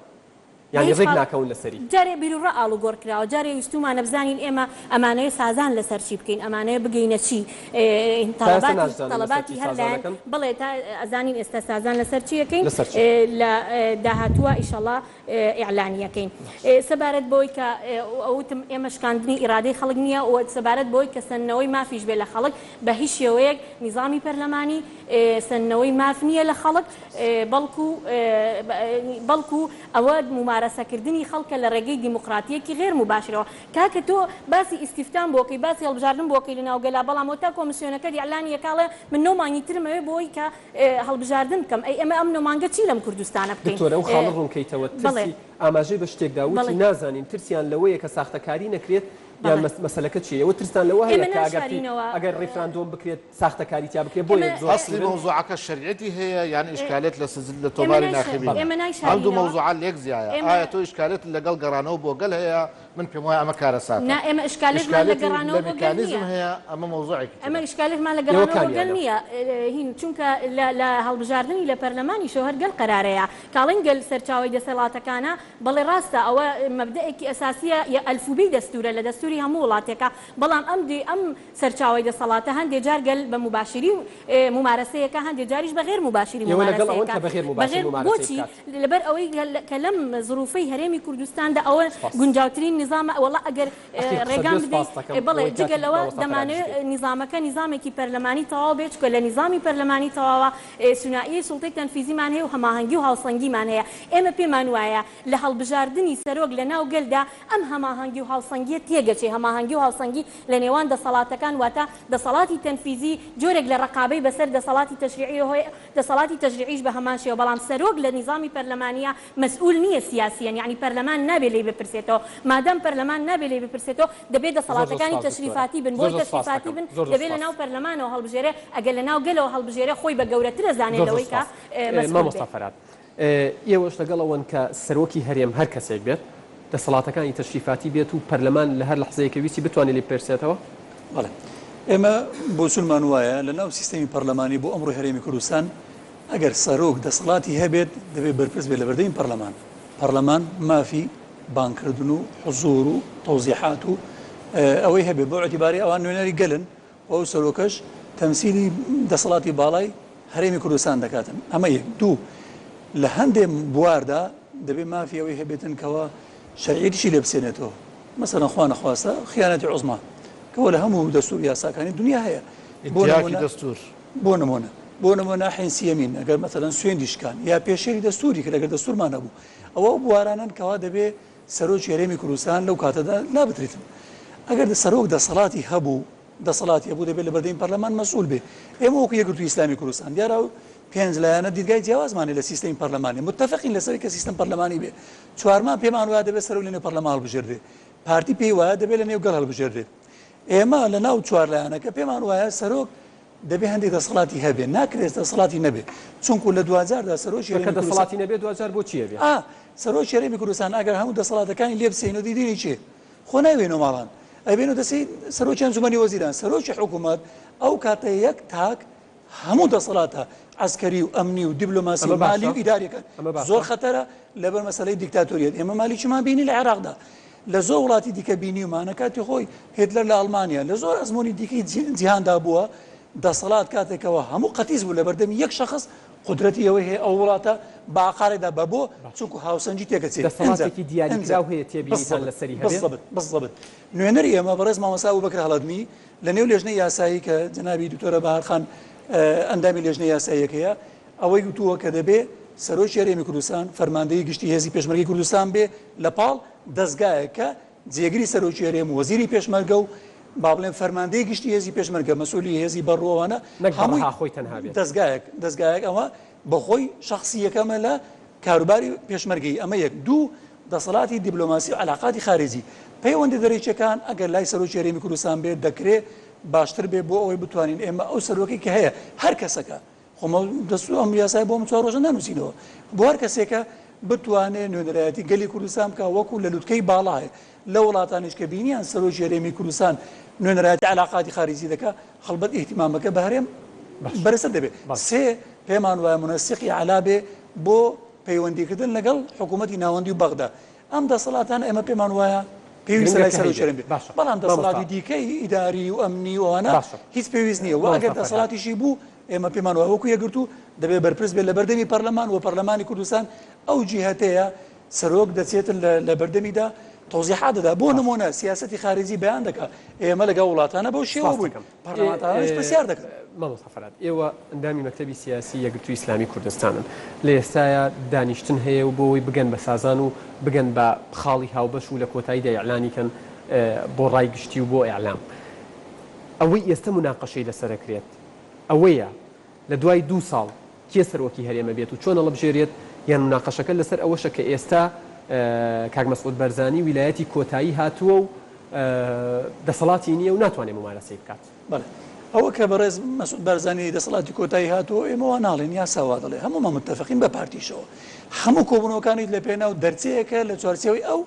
بە یانی هیچ ڕێک حاڵ ناکەون لەسەری. جارێ بیروڕا ئاڵوگۆڕ کراوە، جارێ ویستوومانە بزانین ئێمە ئەمانەوێ سازان لەسەر چی بکەین، ئەمانەوێ بگەینە چی، تا ئێستا تەڵەباتی ناشزانن لەسەر تەڵەباتی چی هەر سازان لایەن ئەکەن؟ بەڵێ تا ئەزانین ئێستا سازان لەسەر چی ئەکەین، لەسەر چی؟ لە داهاتووە ئیشەڵا ئیعلانی ئەکەین. باش. سەبارەت بەوەی کە وتم ئێمە شکاندنی ئیرادەی خەڵک نییە و سەبارەت بەوەی کە سەندنەوەی مافیش بێ لە خەڵک، بە هیچ شێوەیەک نیزامی پەرلەمانی سەندنەوەی ماف نییە لە خەڵک، بەڵکو بەڵکو ئەوە مومارەسەکردنی خەڵکە لە ڕێگەی دیموقراتییەکی غێر موباشرەوە. کاکە تۆ باسی ئیستیفتان بۆ کەی، باسی هەڵبژاردن بۆ کەی لەناو گەلا، بەڵام وەتا کۆمسیۆنەکەت ئیعلانی ئەکا ئەڵێ من نۆ مانگی ترم ئەوێ بۆ ئەوەی کە هەڵبژاردن بکەم، ئەی ئێمە ئەم نۆ مانگە چی لەم کوردستانە بکەین؟ دکتۆر ئەو خاڵە ڕوون کەیتەوە بەڵێ. ترسی. ئاماژەی بە شتێک دا وتی بەڵێ. نازانین ترسیان لەوەیە کە ساختەکاری نەکرێت یان بەڵێ. مەس مەسەلەکە چیە ئێوە ترستان لەوە هەیە ئێمە کە ئەگەر پی نایشارینەوە ئەگەر ڕیفراندۆم بکرێت ساختەکاری تیا بکرێت ئێمە بۆیە زۆر ئەسڵی سوورن؟ مەوزوعەکە شەرعیەتی هەیە یان ئیشکالێت لە سجل لە ئێمە تۆماری نایشا ناخبینە ئێمە ئەم دوو نایشارینەوە مەوزوعە لێک زیایە ئێمە ئایا تۆ ئیشکالێتت لەگەڵ گەڕانەوە بۆ گەل هەیە من پێم وایە ئەمە کارەساتە. نا ئێمە ئیشکالێتمان لە ئیشکالێتی گەڕانەوە لە بۆ گەل میکانیزم نییە. هەیە ئەمە مەوزوعێکی ئێمە ترە. ئیشکالێتمان لە ئێوە گەڕانەوە بۆ گەل کامیانە؟ نییە هین چونکە لە لە هەڵبژاردنی لە پەرلەمانیشەوە هەر گەل قەرارەیە کاڵین گەل سەرچاوەی دەسەڵاتەکانە بەڵێ ڕاستە ئەوە مەبدەئێکی ئەساسیە یە ئەلفوبێی دەستورە لە دەستوری هەموو وڵاتێکا بەڵام ئەم دی ئەم سەرچاوەی دەسەڵاتە هەندێ جار گەل بە موباشری مومارەسەیەکا هەندێ جاریش بە غێر موباشری ئێوە لەگەڵ ئەوەن مومارەسەیەکا کە بە غێر بە موباشر غێر مومارەسەی بۆچی بکات؟ لەبەر ئەوەی کە لەم زروفەی هەرێمی کوردستاندا ئەوە سپاس. گونجاوترین نیزامە وەڵا ئەگەر ئەخیر قسەت ڕێگام بێ بدەی سپاست دەکەم بەڵێ ئەوەی جگە کاتی لەوە مامۆستا فەرهادیش دەمانەوێ بێ. نیزامەکە نیزامێکی پەرلەمانی تەواو بێ چونکە لە نیزامی پەرلەمانی تەواوە سونائیەی سوڵتەی تەنفیزیمان هەیە و هەماهەنگی و هاوسەنگیمان هەیە ئێمە پێمان وایە لە هەڵبژاردنی سەرۆک لە ناو گەلدا ئەم هەماهەنگی و هاوسەنگیە تێگەچێ هەماهەنگی و هاوسەنگی لە نێوان دەسەڵاتەکان واتە دەسەڵاتی تەنفیزی جۆرێک لە ڕەقابەی بەسەر دەسەڵاتی تەشریعیەوە هەیە دەسەڵاتی تەشریعیش بە هەمان شێوە بەڵام سەرۆک لە نیزامی پەرلەمانیە مەسئول نیە سیاسیەن یەعنی پەرلەمان نابێ لێی بپرسێتەوە مادام پەرلەمان نابێ لێی بپرسێتەوە دەبێ زۆر زۆر دەسەڵاتەکانی سپاس دکتۆرە تەشریفاتی بن زۆر بۆی زۆر سپاس تەشریفاتی دەکەم بن زۆر زۆر دەبێ لە سپاس. ناو پەرلەمانەوە هەڵبژێرێ ئەگەر لە ناو گەلەوە هەڵبژێرێ خۆی بە گەورەتر ئەزانێ زۆر زۆر لەوەی کە سپاس مەسئول بێ. مامۆستا فەرهاد ئێوەش لەگەڵ ئەوەن کە سەرۆکی هەرێم هەر کەسێک بێت دەسەڵاتەکانی تەشریفاتی بێت و پەرلەمان لە هەر لەحزەیەکە ویستی بتوانێت لێی بپرسێتەوە؟ بەڵێ ئێمە بۆچوونمان وایە لە ناو سیستەمی پەرلەمانی بۆ ئەمڕۆی هەرێمی کوردستان ئەگەر سەرۆک دەسەڵاتی هەبێت دەبێت بەرپرس بێت لەبەردەمی پەرلەمان، پەرلەمان مافی بانگکردن و حزوور و تەوزیحات و ئەوەی هەبێت بەو ئیعتیبارەی ئەوان نوێنەری گەلن و ئەو سەرۆکەش تەمسیلی دەسەڵاتی باڵای هەرێمی کوردستان دەکاتن ئەمە یەک دوو لە هەندێ بواردا دەبێت مافی ئەوەی هەبێتن کەوا شەرعیەتیشی لێ بسێنێتەوە مەسەلەن خوا نەخواستە خیانەتی عوزما کەوە لە هەموو دەستور یاساکانی دنیا هەیە بۆ ئینتیهاکی نمونە دەستور. بۆ نمونە بۆ نمونە حینسی یەمین ئەگەر مەسەلەن سوێندی شکان یا پێشێلی دەستوری کرد ئەگەر دەستورمان هەبوو ئەوە ئەو بوارانەن کەوا دەبێ سەرۆکی هەرێمی کوردستان لەو کاتەدا لابدرێتن ئەگەر سەرۆک دەسەڵاتی هەبوو دەسەڵاتی هەبوو دەبێت لە بەردەمی پەرلەمان مەسئول بێ ئێمە وەکو یەکگرتووی ئیسلامی کوردستان دیارە پێنج لایەنە دیدگای جیاوازمان هەیە لە سیستەمی پەرلەمانی متفقین لەسەر کە سیستەم پەرلەمانی بێ چوارمان پێمان وایە دەبێت سەرۆک لەنێو پەرلەمان هەڵبژێردرێ پارتی پێی وایە دەبێت لەنێو گەل هەڵبژێردرێت ئێمە لە ناو چوار لایەنەکە پێمان وایە سەرۆک دەبێ هەندێک دەسەڵاتی هەبێ ناکرێت دەسەڵاتی نەبێ چونکو لە دواجاردا سەرۆکی کە هەرێمی کوردستان دەسەڵاتی نەبێ دواجار بۆ چی ئەبێ؟ ئا سەرۆکی هەرێمی کوردستان ئەگەر هەموو دەسەڵاتەکانی لێ بسێنەوە دی دێنی چێ خۆ ناوێنەوە ماڵان ئەبێنەوە دەستی سەرۆکی ئەنجومەنی وەزیران سەرۆکی حکوومەت ئەو کاتە یەک تاک هەموو دەسەڵاتە عەسکەری و ئەمنی و دیبلۆماسی و ئەمە مالی باشە و ئیداریەکان ئەمە باشە زۆر خەتەرە لەبەر مەسەلەی دیکتاتۆریەت ئێمە مالیکیمان بینی لە عێراقدا لە زۆر وڵاتی دیکە بینیومانە کاتی خۆی هێتلەر لە ئەڵمانیا لە زۆر ئەزموونی دیکەی جیهاندا بووە دەسەڵات کاتێکەوە هەموو قەتیس بوو لەبەردەمی یەک شەخس قودرەتی ئەوەی هەیە ئەو وڵاتە بە ئاقارێکدا بە بۆ چونکو هاوسەنگی تێکەچێت ئینجا دەسەڵاتێکی ئینجا دیاریکراو هەیە تێبینیتان بالضبط لەسەری هەبێ؟ بالضبط بالضبط نوێنەری ئێمە بەڕێز مامۆستا ئەبوبەکر هەڵەدنی لە نێو لێژنەی یاسایی کە جەنابی دکتۆرە بەهار خان ئەندامی لێژنەی یاساییەکەیە ئەوەی وتووە کە دەبێ سەرۆکی هەرێمی کوردستان فەرماندەیی گشتی هێزی پێشمەرگەی کوردستان بێ لە پاڵ دەزگایەک کە جێگری سەرۆکی هەرێم و وەزیری پێشمەرگە و با بڵێن فەرماندەی گشتی هێزی پێشمەرگە مەسئولی هێزی بەڕ و ئەوانە نەک بە هەمووی ڕەها خۆی تەنها بێت. دەزگایەک دەزگایەک ئەوە بەخۆی شەخسی یەکەمە لە کاروباری پێشمەرگەیی ئەمە یەک دوو دەسەڵاتی دیبلۆماسی و عەلاقاتی خارجی پەیوەندە دەرەکیەکان ئەگەر لای سەرۆکی هەرێمی کوردستان بێت دەکرێ باشتر بێ بۆ ئەوەی بتوانین ئێمە ئەو سەرۆکەی کە هەیە هەر کەسەکە خۆ دەستور ئەم یاسای بۆ ئەم چوار ڕۆژە نانووسینەوە بۆ هەر کەسێکە بتوانێ نوێنەرایەتی گەلی کوردستان بکا وەکو لە لوتکەی باڵا هەیە لە وڵاتانیش کە بینیان سەرۆکی هەرێمی کوردستان نوێنەرایەتی عەلاقاتی خارجی دەکا هەڵبەت ئیهتیمامەکە بە هەرێم بەرزتر دەبێت سێ پێمان وایە مونەسیقی عەلا بێ بۆ پەیوەندیکردن لەگەڵ حکوومەتی ناوەندی و بەغدا ئەم دەسەڵاتانە ئێمە پێمان وایە پێویستە گرنگە لای کە سەرۆکی هەیبێت هەرێم بێ باشە بەڵام مامۆستا دەسەڵاتی دیکەی ئیداری و ئەمنی و ئەوانە باشە هیچ پێویست نییە و ئەگەر مامۆستا فەرهاد دەسەڵاتیشی بوو ئێمە پێمان وایە وەکو یەکگرتوو دەبێ بەرپرس بێت لە بەردەمی پەرلەمان و پەرلەمانی کوردستان ئەو جیهەتەیە سەرۆک دەچێتن لە بەردەمیدا تەوزیحات دەدا بۆ باشە نمونە سیاسەتی خارجی بەیان دەکا ئێمە لەگەڵ وڵاتانە بەو شێوە سپاست بووین دەکەم. پەرلەمانتارانیش پرسیار دەکەن. مامۆستا فەرهاد ئێوە ئەندامی مەکتەبی سیاسی یەکگرتووی ئیسلامی کوردستانن لە ئێستایا دانیشتن هەیە و بۆ ئەوەی بگەن بە سازان و بگەن بە خاڵی هاوبەش و لە کۆتاییدا ئیعلانی کەن بۆ ڕای گشتی و بۆ ئیعلام ئەوەی ئێستە موناقەشەی لەسەر ئەکرێت ئەوەیە لە دوای دوو ساڵ کێ سەرۆکی هەرێمە بێت و چۆن ئەڵبژێرێت یان موناقەشەکە لەسەر ئەوەشە کە ئێستا. کاک مەسعود بەرزانی ویلایەتی کۆتایی هاتووە و دەسەڵاتی نییە و ناتوانێت مومارەسەی بکات. بەڵێ. ئەوە کە بەڕێز مەسعود بارزانی دەسەڵاتی کۆتایی هاتووە ئێمە وا ناڵێین، یاسا وا دەڵێ. هەموومان متەفقین بە پارتیشەوە. هەموو کۆبوونەوەکانیش لە پێناو دەرچەیەکە لە چوارچێوەی ئەو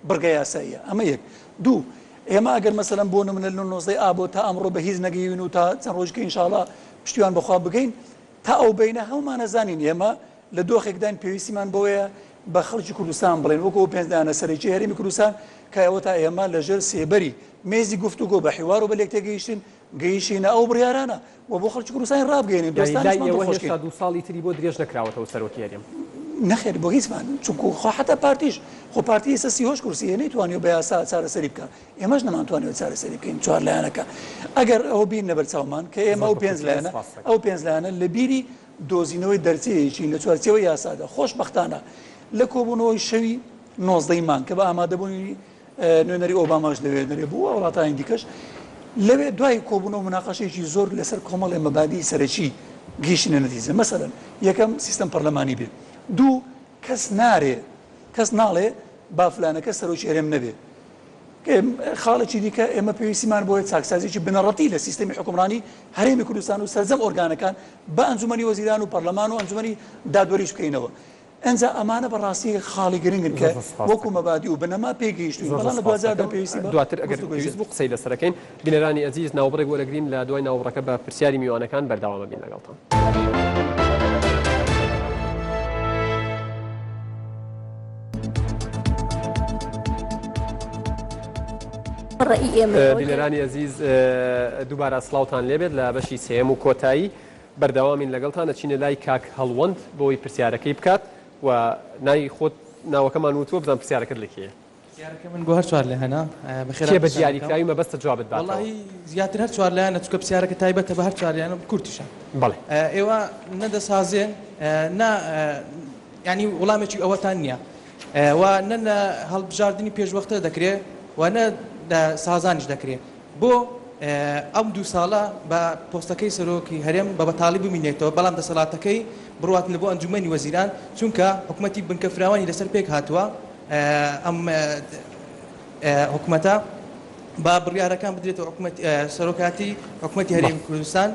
بڕگە یاساییە. ئەمە یەک. دوو، ئێمە ئەگەر مەسەلەن بۆ نمونە لە نۆزدەی ئابەوە تا ئەمڕۆ بە هیچ نەگەیوین و تا چەند ڕۆژی کە ئینشاڵا پشتیوان بە خوا بگەین، تا ئەو بەینە هەموومان ئەزانین ئێمە لە دۆخێکداین پێویستیمان بەوەیە بە خەڵکی کوردستان بڵێین وەکو ئەو پێنج لایەنە سەرەکی هەرێمی کوردستان کە ئەوەتا ئێمە لە ژێر سێبەری مێزی گفتوگۆ بە حیوار و بە لێکتێگەیشتن گەیشتینە ئەو بڕیارانە و بۆ خەڵکی کوردستانی ڕابگەیەنین یانی لای دۆستانیشمان ئێوە دڵخۆش هێشتا کەین. دوو ساڵی تری بۆ درێژ نەکراوەتەوە سەرۆکی هەرێم؟ نەخێر بۆ هیچمان چونکو خۆ حەتا پارتیش خۆ پارتی ئێستا 38 کورسی هەیە نەیتوانیوە بە یاسا چارەسەری بکا ئێمەش نەمانتوانیوە چارەسەری بکەین چوار لایەنەکە ئەگەر ئەوە بیننە بەرچاومان کە ئێمە زۆر ئەو بە پێنج کورتی لایەنە سپاس دەکەم. ئەو پێنج لایەنە لە بیری دۆزینەوەی دەرچەیەکین لە چوارچێوەی یاسادا، خۆشبەختانە لە کۆبوونەوەی شەوی نۆزدەی مانگ کە بە ئامادەبوونی نوێنەری ئۆباماش لەوێ دەرێ بوو و وڵاتانی دیکەش لەوێ دوای کۆبوونەوە مناقەشەیەکی زۆر لەسەر کۆمەڵێ مەبادی سەرەکی گەیشتینە نەتیجە مەسەلەن یەکەم سیستەم پەرلەمانی بێ دوو کەس نارێ کەس ناڵێ با فلانەکە سەرۆکی هەرێم نەبێ خاڵێکی دیکە ئێمە پێویستیمان بۆیە چاکسازیی بنەڕەتی لە سیستەمی حوکمڕانی هەرێمی کوردستان و سەرجەم ئۆرگانەکان بە ئەنجومەنی وەزیران و پەرلەمان و ئەنجومەنی دادوەریش بکەینەوە. ئینجا ئەمانە بەڕاستی خاڵی گرنگن کە زۆر زۆر سوپاست وەکو دەکەم. مەبادی و بنەما پێی گەیشتووین، زۆر زۆر بەڵام لە سوپاست دواجاردا دەکەم. پێویستی بە دواتر ئەگەر گفتوگۆی پێویست زیاتر. بوو قسەی لەسەر ئەکەین. بینەرانی ئەزیز ناوبڕێک وەرەگرین لە دوای ناوبڕەکە بە پرسیاری میوانەکان بەردەوام ئەبین لەگەڵتان. بینەرانی ئەزیز دووبارە سڵاوتان لێبێت لە بەشی سێیەم و کۆتایی بەردەوامین لەگەڵتان ئەچینە لای کاک هەڵوەند بۆی پرسیارەکەی بکات و ناوی خۆت ناوەکەمان وتووە بزان پرسیارەکەت لە کێیە؟ پرسیارەکە من بۆ هەر چوار لایەنە بەخێرا کێ بە پرسیارەکەم. دیاریکراوی مەبەستە جوابت باتەوە؟ وەڵاهی زیاتر هەر چوار لایەنە چونکە پرسیارەکە تایبەتە بە هەر چوار لایەنە کورتیشە. بەڵێ. ئێوە نە دەسازێن نە یانی وڵامێکی ئەوەتان نییە و نە لە هەڵبژاردنی پێشوەختە دەکرێ و نە لە سازانیش دەکرێ بۆ ئەم دوو ساڵە بە پۆستەکەی سەرۆکی هەرێم بە بەتاڵی بمینێتەوە بەڵام دەسەڵاتەکەی بڕواتن بۆ ئەنجومەنی وەزیران چونکە حکومەتی بنکە فراوانی لەسەر پێک هاتووە ئەم حکومەتە با بڕیارەکان بدرێتە حکومەت سەرۆکاتی حکومەتی هەرێمی کوردستان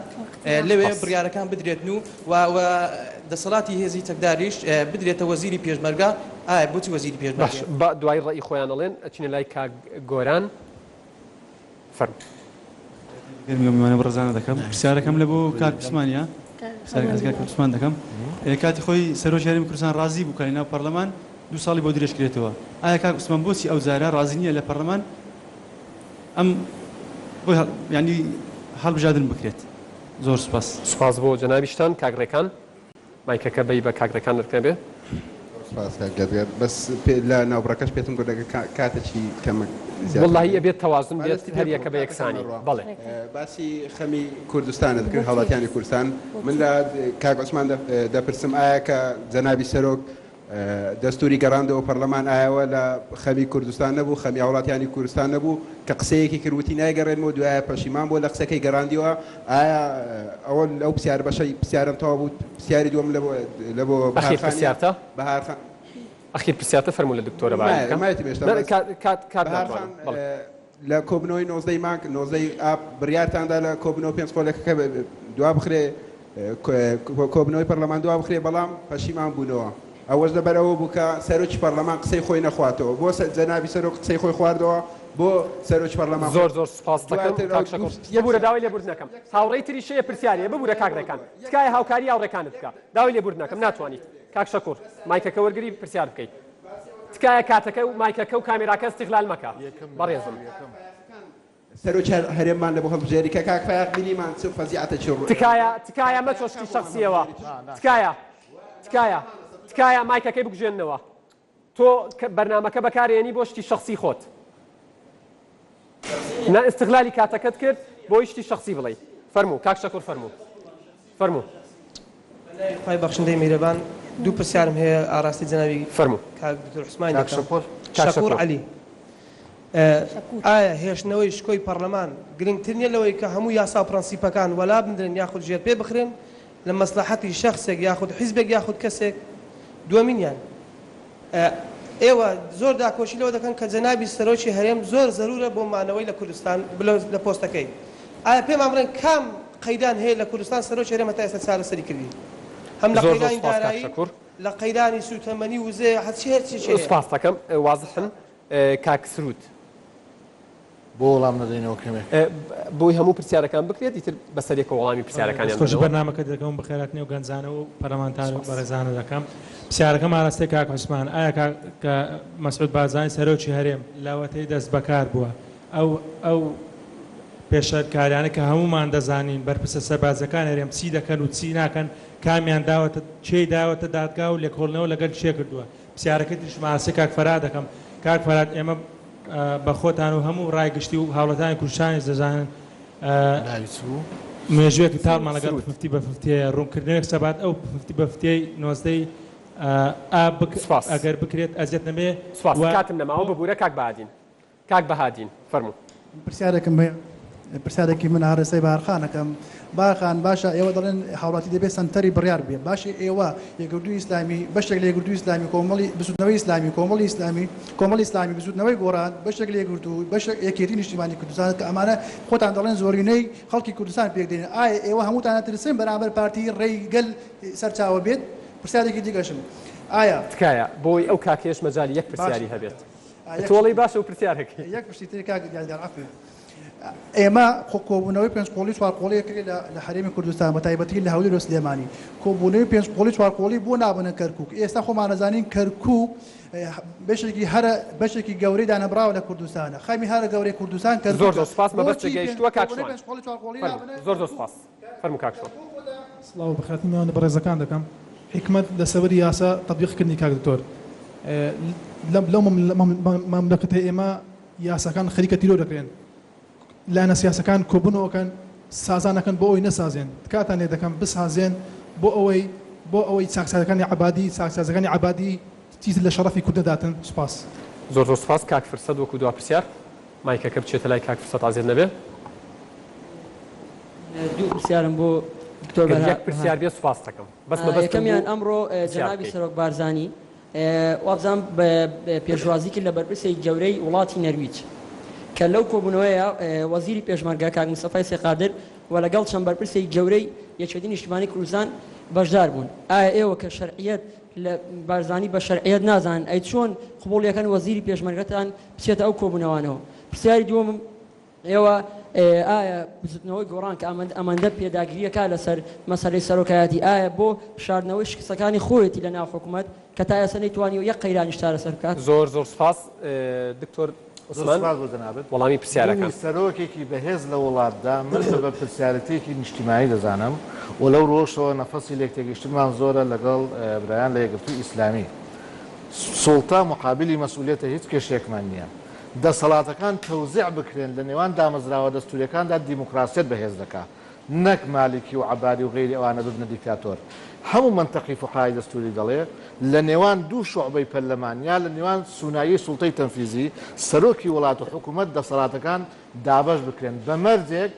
لەوێ بڕیارەکان بدرێتن و و دەسەڵاتی هێزی چەکداریش بدرێتە وەزیری پێشمەرگە ئایا بۆچی وەزیری پێشمەرگە؟ باش با دوای ڕەئی خۆیان ئەڵێن ئەچینە لای کاک گۆران فەرموو. گەرمی ئەو میوانە بەڕێزانە دەکەم پرسیارەکەم لە بۆ کاک عوسمانە پرسیارێک ئەز کاک عوسمان دەکەم کاتی خۆی سەرۆکی هەرێمی کوردستان ڕازی بوو کە لەناو پەرلەمان دوو ساڵی بۆ درێژ کرێتەوە ئایا کاک عوسمان بۆچی ئەو جارە ڕازی نییە لە پەرلەمان ئەم بۆی یانی هەڵبژاردن بکرێت زۆر سوپاس. سوپاس بۆ جەنابیشتان کاک ڕێکان. مایکەکە بەی بە کاک ڕێکان نرک نەبێ. زۆر سوپاس کاک یادگار بەس پێ لە ناوبڕەکەش پێتم گوت ئەگەر کاتێکی کەمە زیاتر وەڵاهی بێ ئەبێت تەوازن با بێت دەستی پێ هەر بکەم یەکە بە کاتەکەم یەکسانی ئەڕوا بەڵێ. باسی خەمی کوردستانت کرد هاوڵاتیانی کوردستان من لە کاک عوسمان دەپرسم ئایا کە جەنابی سەرۆک دەستوری گەڕاندەوە پەڕلەمان ئایەوە لە خەمی کوردستان نەبوو خەمی هاوڵاتیانی کوردستان نەبوو کە قسەیەکی کرد وتی نایگەڕێنمەوە دوایە پەشیمان بووە لە قسەکەی گەڕاندیەوە ئایا ئەوە لەو پرسیار بەشەی پرسیارم تەواو بوو پرسیاری دووەم لە بۆ لە بۆ بەهار ئەخیر خانیە پرسیارتە بەهار خان ئەخیر پرسیارتە فەرموو لە دکتۆرە باری مایە بکەم مایەتی مێشتا نە بەس کات کات کات بەهار ناتوانم خان بەڵێ. لە کۆبنەوەی 19 ی مانگ 19 ی ئاب بڕیارتاندا لە کۆبنەوە پێنج خۆلەکەکە دوا بخرێ کۆبنەوەی پەرلەمان دوا بخرێ بەڵام پەشیمان بوونەوە ئەوەش لەبەر ئەوە بوو کە سەرۆکی پەرلەمان قسەی خۆی نەخواتەوە بۆ جەنابی سەرۆک قسەی خۆی خواردەوە بۆ سەرۆکی پەرلەمان زۆر زۆر سوپاست دەکەم دواتر کاک ئەو شەکوڕ یەک ببورە داوای لێبوردن ئەکەم هاوڕێی تریش هەیە پرسیاری هەیە ببورە کاک ڕێکان تکایە هاوکاری هاوڕێکانت بکە داوای لێبوردن ئەکەم ناتوانیت کاک شەکوڕ مایکەکە وەرگری پرسیار بکەیت تکایە کاتەکە و مایکەکە و کامێراکە استغلال مەکە بەڕێزم. سەرۆکی هەرێممان لە بۆ هەڵبژێری کە کاک فایەق بینیمان چ فەزیعەتێکی ڕوو تکایە تکایە مەچۆ شتی شەخسیەوە تکایە تکایە تکایە مایکەکەی بکوژێننەوە تۆ بەرنامەکە بەکارێنی بۆ شتی شەخسی خۆت نا استغلالی کاتەکەت کرد بۆی شتی شەخسی بڵێی فەرموو کاک شەکور فەرموو فەرموو. بەناوی خوای بەخشندەی میرەبان دوو پرسیارم هەیە ئاراستەی جەنابی فەرموو. کاک دکتۆر عوسمانی کاک دەکەم. شەکور. کاک شەکور شەکور. عەلی ئایا هێشتنەوەی شکۆی پەڕلەمان گرنگتر نیە لەوەی کە هەموو یاسا و پرەنسیپەکان وەلا بنرێن یاخود ژێرپێ بخرێن لە مەسڵەحەتی شەخسێک یاخود حیزبێک یاخود کەسێک؟ دووەمینیان. ئێوە زۆر داکۆکی لەوە دەکەن کە جەنابی سەرۆکی هەرێم زۆر زەرورە بۆ مانەوەی لە کوردستان لە پۆستەکەی. ئایا پێمان بڵێن کام قەیران هەیە لە کوردستان سەرۆکی هەرێم هەتا ئێستا چارەسەری کردی؟ هەم لە زۆر زۆر قەیرانی سوپاس کاک دارایی، شەکور. لە قەیرانی سوتەمەنی وزەیە هەرچی هەرچیەکی هەیە. سوپاست دەکەم وازحن کاک سرود. بۆ وەڵام نەدەینەوە کەمێک؟ بۆی هەموو پرسیارەکان بکرێت ئیتر بەسەریەکەوە وەڵامی پرسیارەکانیان دەستخۆشی بدەنەوە. بەرنامەکەت دەکەم و بەخێرهاتنی ئەو گەنجانە و پەرلەمانتار و بەڕێزانە دەکەم. پرسیارەکەم ئاراستەی کاک عوسمان، ئایا کاک مەسعود بارزانی سەرۆکی هەرێم لەوەتەی دەست بەکار بووە ئەو ئەو پێشێلکاریانە کە هەموومان دەزانین بەرپرسە سەربازیەکانی هەرێم چی دەکەن و چی ناکەن کامیان داوەتە کێی داوەتە دادگا و لێکۆڵینەوە لەگەل کێ کردووە پرسیارەکەی تریشم ئاراستەی کاک فەرهاد دەکەم کاک فەرهاد ئێمە بە خۆتان و هەموو ڕای گشتی و هاوڵاتیانی کوردستانیش دەزانن ناوی چ بوو؟ مێژوویەکی تاڵمان لەگەڵ سرود. ففتی بە ففتی هەیە ڕوونکردنەوەیەک سەبارەت ئەو ففتی بە ففتیەی نۆزدەی ئاب بک سپاس. ئەگەر بکرێت ئەزیەت نەبێ سپاس و کاتم نەماوە بۆ ببورە کاک بەهادین. کاک بەهادین فەرموو. پرسیارێکم هەیە پرسیارێکی من ئارەستەی بەهارخان ئەکەم بەهارخان باشە ئێوە دەڵێن هاوڵاتی دەبێت سەنتەری بڕیار بێ باشە ئێوە یەکگرتووی ئیسلامی بەشێک لە یەکگرتووی ئیسلامی کۆمەڵی بزوتنەوەی ئیسلامی کۆمەڵی ئیسلامی کۆمەڵی ئیسلامی بزوتنەوەی گۆڕان بەشێک لە یەکگرتوو بەشێک یەکێتی نیشتیمانی کوردستان کە ئەمانە خۆتان دەڵێن زۆرینەی خەڵکی کوردستان پێک دێنن ئایا ئێوە هەمووتان ئەترسن بەرامبەر پارتی ڕێی گەل سەرچاوە بێت پرسیارێکی دیکەشم ئایا تکایە بۆی ئەو کاکەیەش مەجالی یەک باشە پرسیاری هەبێت. یەک تۆ ئەڵێی شتی باشە و پرسیارەکەی. یەک پرسی تر کاک یادگار عەفو ئێمە خۆ کۆبوونەوەی پێنج قۆڵی چوار قۆڵی ئەکرێ لە لە هەرێمی کوردستان بە تایبەتی لە هەولێر و سلێمانی کۆبوونەوەی پێنج قۆڵی چوار قۆڵی بۆ نابنە کەرکوک ئێستا خۆمان ئەزانین کەرکوک بەشێکی هەرە بەشێکی گەورەی دانەبڕاوە لە کوردستانە خەمی هەرە گەورەی کوردستان زۆر کەرکوکە زۆر سوپاس مەبەستت بۆچی پێنج گەیشتووە کاک کۆبوونەوەی شوان پێنج قۆڵی چوار قۆڵی فەرموو نابنە زۆر زۆر کەرکوک سوپاس فەرموو کاک شوان. سڵاو و بەخێرهاتنی میوانە بەڕێزەکان دەکەم. حیکمەت لە سەوەری یاسا تەتبیق کردنی کاک دکتۆر لەم لەو مەملەکەتەی ئێمە یاساکان خەریکە تیرۆر دەکرێن لایەنە سیاسەکان کۆبونەوەکەن سازان ئەکەن بۆ ئەوەی نەسازێن تکاتان لێ دەکەم بسازێن بۆ ئەوەی بۆ ئەوەی چاکسازەکانی عەبادی چاکسازەکانی عەبادی چیتر لە شەڕەفی کورد نەداتن سوپاس. زۆر زۆر سوپاس کاک فرسەت وەکو دوا پرسیار مایکەکە بچێتە لای کاک فرسەت عەزێت نەبێ. دوو پرسیارم بۆ دکتۆر گەر بەرهە یەک پرسیار بێ سوپاست دەکەم بەس مەبەستم یەکەمیان بوو ئەمڕۆ پرسیار جەنابی بکەی. سەرۆک بارزانی وابزانم پێشوازی کرد لە بەرپرسێکی گەورەی وڵاتی نەرویج کە لەو کۆبوونەوەیە وەزیری پێشمەرگە کاک مستەفای سەید قادر و لەگەڵ چەند بەرپرسێکی گەورەی یەکێتی نیشتمانی کوردستان بەشدار بوون. ئایا ئێوە کە شەرعیەت لە بارزانی بە شەرعیەت نازانن ئەی چۆن قبوڵی ئەکەن وەزیری پێشمەرگەتان بچێتە ئەو کۆبوونەوانەوە؟ پرسیاری دووەمم ئێوە ئایا بزوتنەوەی گۆڕان کە ئەمەندە پێداگری ئەکا لەسەر مەسەلەی سەرۆکایەتی ئایا بۆ شاردنەوەی شکستەکانی خۆیەتی لە ناو حکومەت کە تا ئێستا نەیتوانیوە یەک قەیرانیش چارەسەر بکات؟ زۆر زۆر سوپاس دکتۆر زۆر عوسمان سوپاس بۆ جەنابت. وەڵامی پرسیارەکان. بوونی سەرۆکێکی بەهێز لە وڵاتدا من بە بەرپرسیارێتییەکی نیشتیمانی دەزانم و لەو ڕووەشەوە نەفەسی لێکتێگەیشتنمان زۆرە لەگەڵ برایان لە یەکگرتووی ئیسلامی. سوڵتە موقابیلی مەسئولیەتە هیچ کێشەیەکمان نییە. دەسەڵاتەکان تەوزیع بکرێن لە نێوان دامەزراوە دەستوریەکاندا دیموکراسیەت بەهێز دەکا نەک مالیکی و عەبادی و غەیری ئەوانە ببنە دیکتاتۆر هەموو مەنتەقی فوقەهای دەستوری دەڵێ لە نێوان دوو شوعبەی پەرلەمان یا لە نێوان سوناییەی سوڵتەی تەنفیزی سەرۆکی وڵات و حکومەت دەسەڵاتەکان دابەش بکرێن بە مەرجێک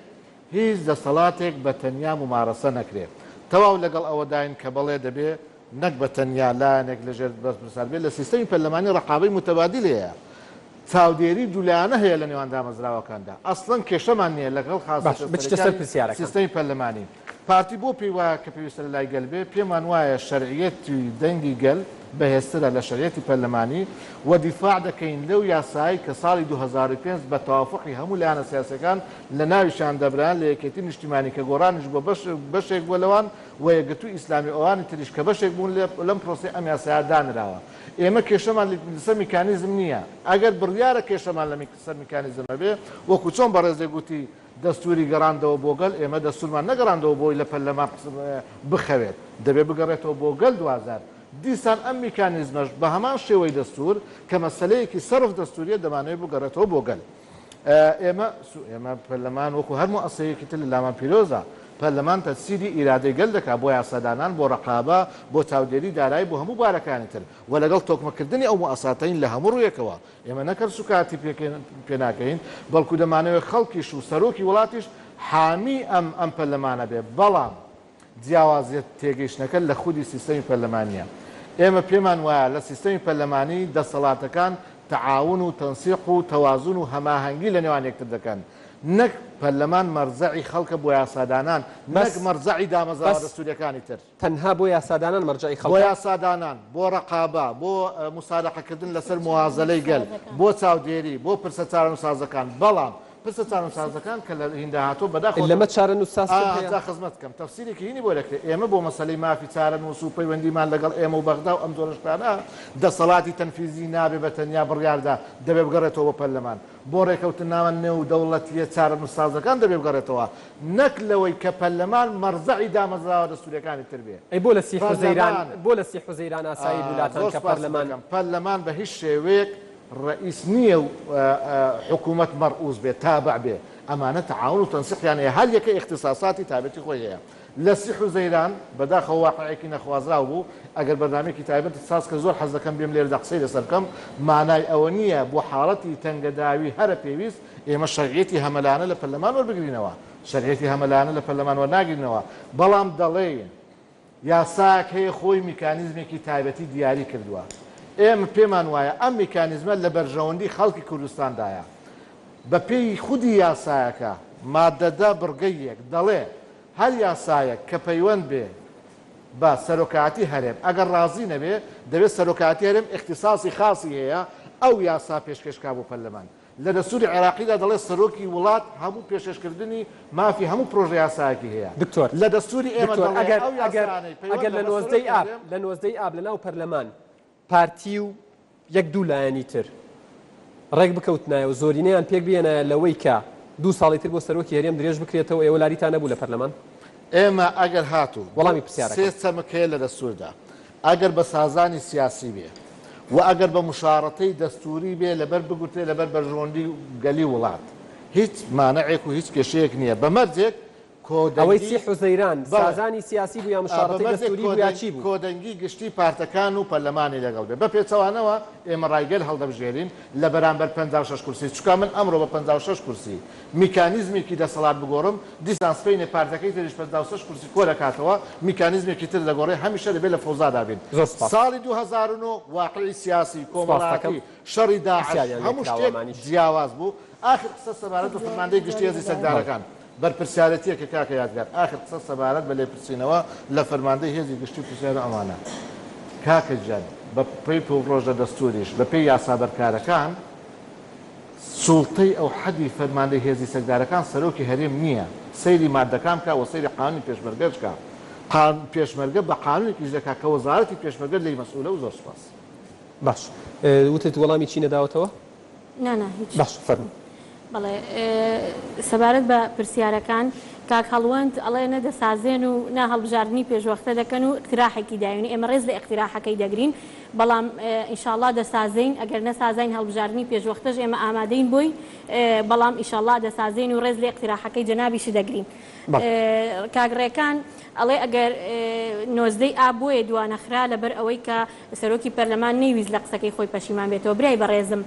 هیچ دەسەڵاتێک بە تەنیا مومارەسە نەکرێ تەواو لەگەڵ ئەوەداین کە بەڵێ دەبێ نەک بە تەنیا لایەنێک لە ژێر بەرپرسان بێت، لە سیستەمی پەرلەمانی ڕەقابەی موتەبادیل هەیە، چاودێری دوولایەنە هەیە لە نێوان دامەزراوەکاندا، ئەسڵەن کێشەمان نییە لەگەڵ باش خاسێتە بچیتە سەر سەرەکیانی پرسیارەکان. سیستەمی پەرلەمانی. پارتی بۆ پێی وایە کە پێویستە لە لای گەل بێ؟ پێمان وایە شەرعیەتی دەنگی گەل بەهێزترە لە شەرعیەتی پەرلەمانی و دیفاع دەکەین لەو یاسایەی کە ساڵی 2005 بە تەوافوقی هەموو لایەنە سیاسیەکان لە ناویشیان دەبران لە یەکێتی نیشتیمانی کە گۆڕانیش بووە بەشێک بووە لەوان و یەکگرتووی ئیسلامی و ئەوانی تریش کە بەشێک بوون لەم پرۆسەی ئەم یاسایە دانراوە. ئێمە کێشەمان لەسەر میکانیزم نییە. ئەگەر بڕیارە کێشەمان لەسەر میکانیزم هەبێ، وەکو چۆن بەڕێزێک گوتی دەستووری گەڕاندەوە بۆ گەل، ئێمە دەستوورمان نەگەڕاندەوە بۆی لە پەرلەمان بخەوێت، دەبێ بگەڕێتەوە بۆ گەل دواجار. دیسان ئەم میکانیزمەش بە هەمان شێوەی دەستوور کە مەسەلەیەکی سەرف دەستوورییە دەمانەوێت بگەڕێتەوە بۆ گەل. ئێمە ئێمە پەرلەمان وەکو هەر موئەسەیەکی تر لە لامان پیرۆزە. پەرلەمان تەجسیدی ئیرادەی گەل دەکات بۆ یاسادانان، بۆ ڕەقابە، بۆ چاودێری دارایی، بۆ هەموو بوارەکانی تر و لەگەڵ تۆکمەکردنی ئەو موئەساتەین لە هەموو ڕوویەکەوە. ئێمە نەک هەر سوکایەتی پێ ناکەین، بەڵکو دەمانەوێت خەڵکیش و سەرۆکی وڵاتیش حامی ئەم ئەم پەرلەمانە بێ. بەڵام جیاوازیە تێگەیشتنەکە لە خودی سیستەمی پەرلەمانیە. ئێمە پێمان وایە لە سیستەمی پەرلەمانی دەسەڵاتەکان تەعاون و تەنسیق و تەوازن و هەماهەنگی لە نێوان یەکتر دەکەن نەک پەرلەمان مەرجەعی خەڵکە بۆ یاسادانان نەک مەرجەعی دامەزراوە دەستوریەکانی تر. تەنها بۆ یاسادانان مەرجەعی خەڵکە؟ بۆ یاسادانان، بۆ ڕەقابە، بۆ موسادەقەکردن لەسەر موازەلەی گەل، بۆ چاودێری، بۆ پرسە چارەنووسسازەکان، بەڵام پرسە چارەنووسسازەکان کە لە هیندا هاتووە بەداخەوە لەمە چارەنووسسازتر هەیە؟ جا خزمەت بکەم تەفسیرێکی هینی بۆ دەکرێت، ئێمە بۆ مەسەلەی مافی چارەنووس و پەیوەندیمان لەگەڵ ئێمە و بەغدا و ئەم جۆرە شتانە دەسەڵاتی تەنفیزی نابێ بە تەنیا بڕیاردا، دەبێ بگەڕێتەوە بۆ پەرلەمان. بۆ ڕێکەوتننامە نێودەوڵەتییە چارەنووسسازەکان دەبێ بگەڕێتەوە، نەک لەوەی کە پەرلەمان مەرجەعی دامەزراوە دەستوورییەکانی تر بێ. ئەی بۆ لە سی حوزەیران بۆ لە سی حوزەیران ئاسایی بوو لاتان زۆر کە سوپاست پەرلەمان. دەکەم. پەرلەمان بە هیچ شێوەیەک ڕەئیس نییە و حکوومەت مەرئووس بێ، تابع بێ. ئەمانە تەعاون و تەنسیقیان هەیە، هەر یەکە ئیختیساساتی تایبەتی خۆی هەیە. لە سی حوزەیران، بەداخەوە واقیعێکی نەخوازراو بوو، ئەگەر بەرنامەیەکی تایبەتت ساز کرد زۆر حەز دەکەم بێم لێرەدا قسەی لەسەر بکەم، مانای ئەوە نییە بۆ حاڵەتی تەنگەداوی هەرە پێویست ئێمە شەرعیەتی هەمەلایەنە لە پەرلەمان وەربگرینەوە، شەرعیەتی هەمەلایەنە لە پەرلەمان وەرناگرینەوە، بەڵام دەڵێین یاسایەک هەیە خۆی میکانیزمێکی تایبەتی دیاری کردووە، ئێمە پێمان وایە ئەم میکانیزمە لە بەرژەوەندی خەڵکی کوردستاندایە، بەپێی خودی یاسایەکە، مادە دە بڕگەی یەک، دەڵێ، هەر یاسایەک کە پەیوەند بێ بە سەرۆکایەتی هەرێم، ئەگەر ڕازی نەبێ، دەبێ سەرۆکایەتی هەرێم ئیختیساسی خاسی هەیە ئەو یاسا پێشکێش کا بۆ پەرلەمان. لە دەستووری عێراقیدا دەڵێ سەرۆکی وڵات هەموو پێشکێشکردنی مافی هەموو پرۆژە یاسایەکی هەیە. دکتۆر لە دەستووری ئێمە دکتۆر دەڵێ ئەگەر ئەو ئەگەر یاسایانەی ئەگەر پەیوەندە لە بە نۆزدەی سەرۆکی ئاب هەرێم، لە نۆزدەی ئاب لە ناو پەرلەمان پارتی و یەک دوو لایەنی تر ڕێک بکەوتنایە و زۆرینەیان پێک بهێنایە لەوەی کە دوو ساڵی تر بۆ سەرۆکی هەرێم درێژ بکرێتەوە ئێوە لاریتان نەبوو لە پەرلەمان؟ ئێمە ئەگەر هاتوو وەڵامی پرسیارەکەم. سێ چەمک هەیە لە دەستووردا ئەگەر بە سازانی سیاسی بێ و ئەگەر بە مشارەتەی دەستووری بێ لەبەر بگوترێ لەبەر بەرژەوەندی گەلی وڵات هیچ مانعێک و هیچ کێشەیەک نییە بە مەرجێک ئەوەی کۆدەنگی سی حوزەیران بەڵێ سازانی سیاسی بوو یا بە مشارەتەی مەرجێک دەستووری بوو یا کۆدەنگ چی بوو؟ کۆدەنگی گشتی پارتەکان و پەرلەمانی لەگەڵ بێ. بە پێچەوانەوە ئێمە ڕای گەل هەڵدەبژێرین لە بەرامبەر 56 کورسی چونکا من ئەمڕۆ بە 56 کورسی میکانیزمێکی دەسەڵات بگۆڕم دیسان سبەینێ پارتەکەی تریش 56 کورسی کۆ دەکاتەوە میکانیزمێکی تر دەگۆڕێ هەمیشە دەبێ لە فەوزادا بین. زۆر سوپاس. ساڵی 2009 واقعی سیاسی، سوپاس دەکەم. کۆمەڵایەتی، شەڕی داعش پرسیاریان لێ هەموو کراوە شتێک ئەمانیش. جیاواز بوو. ئاخر قسە سەبارەت بە فەرماندەی گشتی هێزی چەکدارەکان. بەرپرسیارێتیەکە کاکە یادگار ئاخر قسە سەبارەت بە لێپرسینەوە لە فەرماندەی هێزی گشتی و پرسیار و ئەمانە کاکە گیان بە پێی پڕۆژە دەستوریش بە پێی یاسا بەرکارەکان سوڵتەی ئەو حەدی فەرماندەی هێزی چەکدارەکان سەرۆکی هەرێم نییە سەیری مادەکان بکا وە سەیری قانونی پێشمەرگەش بکا قان پێشمەرگە بە قانونێک ئیش دەکا کە وەزارەتی پێشمەرگە لێی مەسئولە و زۆر سوپاس. باش وتت وەڵامی چی نەداوەتەوە؟ نا نا هیچ. باش فەرموو. بەڵێ سەبارەت بە پرسیارەکان کاک هەڵوەند ئەڵێ نە دەسازێن و نا هەڵبژاردنی پێشوەختە دەکەن و ئیقتراحێکی داوین ئێمە ڕێز لە ئیقتراحەکەی دەگرین بەڵام ئینشاڵڵا دەسازێین ئەگەر نەسازاین هەڵبژاردنی پێشوەختەش ئێمە ئامادەین بۆی بەڵام ئیشاڵڵا دەسازێین و ڕێز لە ئیقتراحەکەی جەنابیش دەگرین کاک ڕێکان ئەڵێ ئەگەر نۆزدەی ئاب بۆیە دوانەخرا لەبەر ئەوەی کە سەرۆکی پەرلەمان نەیویست لە قسەکەی خۆی پەشیمان بێتەوە برای بەڕێزم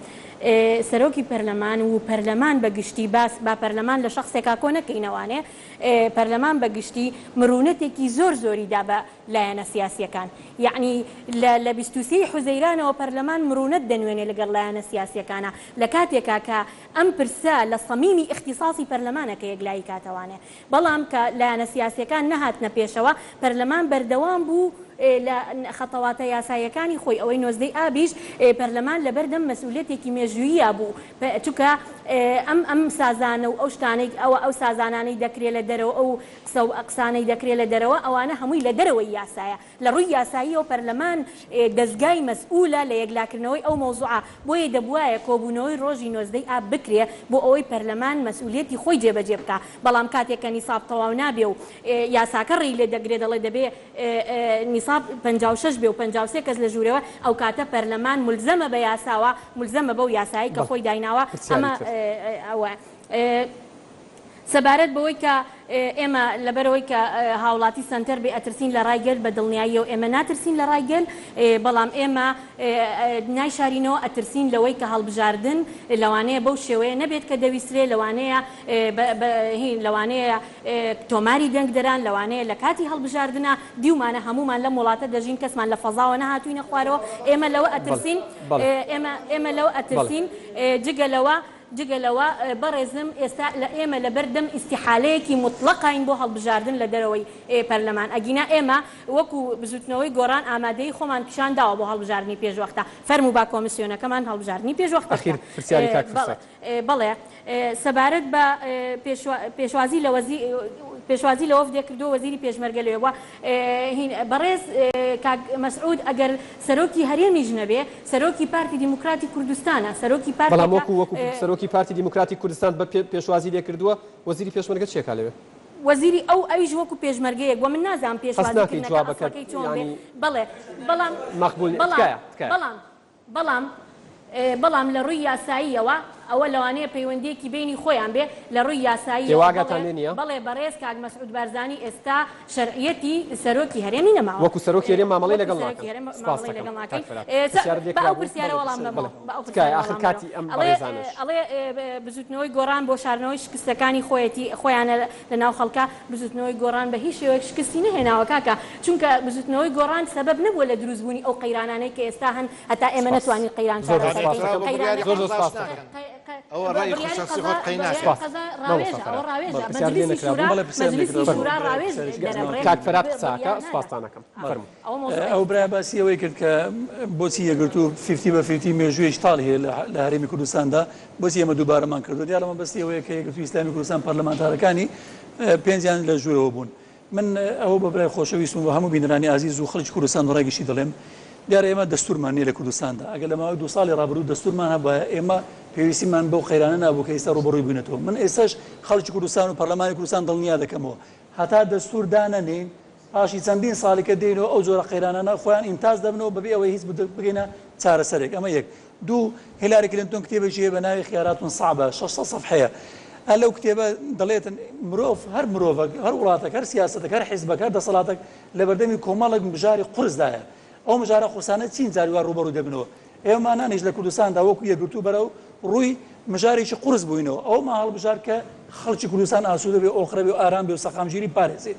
سەرۆکی پەرلەمان و پەرلەمان بە گشتی باس با پەرلەمان لە شەخسێکا کۆ نەکەینەوانێ پەرلەمان بە گشتی مرونەتێکی زۆر زۆری دا بە لایەنە سیاسیەکان یەعنی لە لە 23 ی حوزەیرانەوە پەرلەمان مرونەت دەنوێنێ لەگەڵ لایەنە سیاسیەکانا لە کاتێکا کە ئەم پرسە لە سەمیمی ئیختیساسی پەرلەمانە کە یەکلایی کاتەوانێ بەڵام کە لایەنە سیاسیەکان نەهاتنە پێشەوە، پەرلەمان بەردەوام بوو لە خەتەواتە یاساییەکانی خۆی، ئەوەی نۆزدەی ئابیش پەرلەمان لەبەردەم مەسئولیەتێکی مێژووییا بوو، چونکە ئەم ئەم سازانە و ئەو شتانەی ئەوە ئەو سازانانەی دەکرێ لە دەرەوە ئەو قسە و قسانەی دەکرێ لە دەرەوە ئەوانە هەمووی لە دەرەوەی یاسایە، لە ڕووی یاساییەوە پەرلەمان دەزگای مەسئولە لە یەکلاکردنەوەی ئەو مەوزوعە، بۆیە دەبوایە کۆبوونەوەی ڕۆژی نۆزدەی ئاب بکرێ بۆ ئەوەی پەرلەمان مەسئولیەتی خۆی جێبەجێ بکا، بەڵام کاتێک کە نیساب تەواو نابێ و یاساکە ڕێی لێ دەگرێ دەڵێ دەبێ نیساب 56 بێ و 53 کەس لە ژوورەوە، ئەوکاتە پەرلەمان مولزەمە بە یاساوە، مولزەمە بەو یاسایەی کە خۆی دایناوە، ئەمە ئەوە. سەبارەت بەوەی کە ئێمە لەبەرئەوەی کە هاوڵاتی سەنتەر بێ ئەترسین لە ڕای گەل بە دڵنیاییەوە ئێمە ناترسین لە ڕای گەل بەڵام ئێمە نایشارینەوە ئەترسین لەوەی کە هەڵبژاردن لەوانەیە بەو شێوەیە نەبێت کە دەویسترێ لەوانەیە لەوانەیە تۆماری دەنگدەران لەوانەیە لە کاتی هەڵبژاردنا دیومانە هەموومان لەم وڵاتە دەژین کەسمان لە فەزاوە نەهاتوینە خوارەوە ئێمە لەوە ئەترسین ئێمە ئێمە لەوە ئەترسین جگە لەوە جگە لەوە بەڕێزم ئێستا لە ئێمە لەبەر دەم ئیستیحالەیەکی موتڵەقاین بۆ هەڵبژاردن لە دەرەوەی پەرلەمان ئەگینا ئێمە وەکو بزوتنەوەی گۆڕان ئامادەیی خۆمان پیشان داوە بۆ هەڵبژاردنی پێشوەختە فەرموو با کۆمسیۆنەکەمان هەڵبژاردنی پێشوەختە ئەخیر بکا پرسیاری کاک فرسەت. بەڵێ سەبارەت بە پێشوازی لە وەزی پێشوازی لە وەفدێک کردووە وەزیری پێشمەرگە لەوێ بووە هین بەڕێز کاک مەسعود ئەگەر سەرۆکی هەرێمیش نەبێ سەرۆکی پارتی دیموکراتی کوردستانە سەرۆکی بەڵام پارتێکە وەکو وەکو سەرۆکی پارتی دیموکراتی کوردستان بە پێشوازی لێ کردووە وەزیری پێشمەرگە چی ئەکا لەوێ؟ وەزیری ئەو ئەویش وەکو پێشمەرگەیەک بووە من نازانم هەست پێشوازی ناکەی کردنەکە جوابەکەت ئەسڵەکەی چۆن بێ یانی بەڵێ بەڵام مەقبول نیە بەڵام تکایە تکایە. بەڵام بەڵام بەڵام لە ڕووی یاساییەوە ئەوە لەوانەیە پەیوەندییەکی بەینی خۆیان بێ، لە ڕووی یاساییەوە ئێوە ئاگاتان بەڵێ لێ نییە؟ بەڵێ بەڕێز کاک مەسعود بارزانی ئێستا شەرعیەتی سەرۆکی هەرێمی نەماوە. وەکو سەرۆکی هەرێم مامەڵەی وەکو لەگەڵ سەرۆکی ناکەن. هەرێم سپاست مامەڵەی دەکەم لەگەڵ کاک ناکەین. فەرهاد. ئێ پرسیارت لێ بە ئەو کرابوو؟ پرسیارە بەڵێ وەڵام بەڵێ. بەمەوە. بە ئەو تکایە پرسیارە ئاخر وەڵام کاتی بەرەوە. ئەم ئەڵێ بەڕێزانەش. ئەڵێ بزووتنەوەی گۆڕان بۆ شاردنەوەی شکستەکانی خۆیەتی خۆیانە لە ناو خەڵکا، بزووتنەوەی گۆڕان بە هیچ شێوەیەک شکستی نەهێناوە کاکە، چونکە بزووتنەوەی گۆڕان سەبەب نەبووە لە دروستبوونی ئەو قەیرانانەی کە ئێستا هەن هەتا ئێمە سپاس. نەتوانین قەیران زۆر زۆر چارەسەر سپاست بکەین. دەکەم. قەیرانەکان زۆر زۆر سپاست دەکەم. ئەوە ڕای بڕیاری شەخسی قەزا خۆت قەی بڕیاری ناکەن. سپاس. قەزا مامۆستا ڕاوێژە فەرهاد. ئەوە ڕاوێژە بەڵێ پرسیار لێ مەجلیسی نەکرابوو. شورا بەڵێ پرسیارم لێ مەجلیسی کراوە. شورا بەڵێ ڕاوێژ پرسیارێکی دەرەبڕێ کاک فەرهاد بڕیار قسە ئەکا نادا. سپاستان ئەکەم. فەرموو. ئەوە مەوزوعێکی ئەو ترە. برایە باسی ئەوەی کرد کە بۆچی یەکگرتوو فیفتی بە فیفتی مێژوویەکی تاڵی هەیە لە هەرێمی کوردستاندا بۆچی ئێمە دووبارەمان کردووە دیارە مەبەستی ئەوەیە کە یەکگرتووی ئیسلامی کوردستان پەرلەمانتارەکانی پێنجیان لە ژوورەوە بوون من ئەوە بە برای خۆشەویستم و هەموو بینەرانی ئازیز و خەڵکی کوردستان و ڕای گشتی دەڵێم دیارە ئێمە دەستورمان نییە لە کوردستاندا ئەگەر لە ماوەی دوو ساڵی ڕابردوو دەستورمان هەبوایە ئێمە پێویستیمان بەو قەیرانە نابوو کە ئێستا ڕووبەڕووی بووینەتەوە من ئێستاش خەڵکی کوردستان و پەرلەمانی کوردستان دڵنیا دەکەمەوە هەتا دەستور دانەنێین پاشی چەندین ساڵی کە دێینەوە ئەو جۆرە قەیرانانە خۆیان ئیمتاز دەبنەوە بەبێ ئەوەی هیچ بگەینە چارەسەرێک ئەمە یەک دوو، هیلاری کلینتۆن کتێبێکی هەیە بە ناوی خیارات صعبە، 600 سەفحەیە. ئە لەو کتێبە دەڵێتن مرۆڤ هەر مرۆڤەک، هەر وڵاتەک، هەر سیاسەتەک، هەر حیزبەک، هەر دەسەڵاتەک لە بەردەمی کۆمەڵێک مژاری قورسدایە. ئەو مژارە قورسانە چین جاری وا ڕووبەڕووی دەبنەوە. ئێمانانیش لە کوردستاندا وەکو یەکگرتوو بەرەو ڕووی مژارێکی قورس بووینەوە. ئەوەمان هەڵبژارد کە خەڵکی کوردستان ئاسوودە بێ، ئۆقرە بێ و ئارام بێ و سەقامگیری بپارێزێ.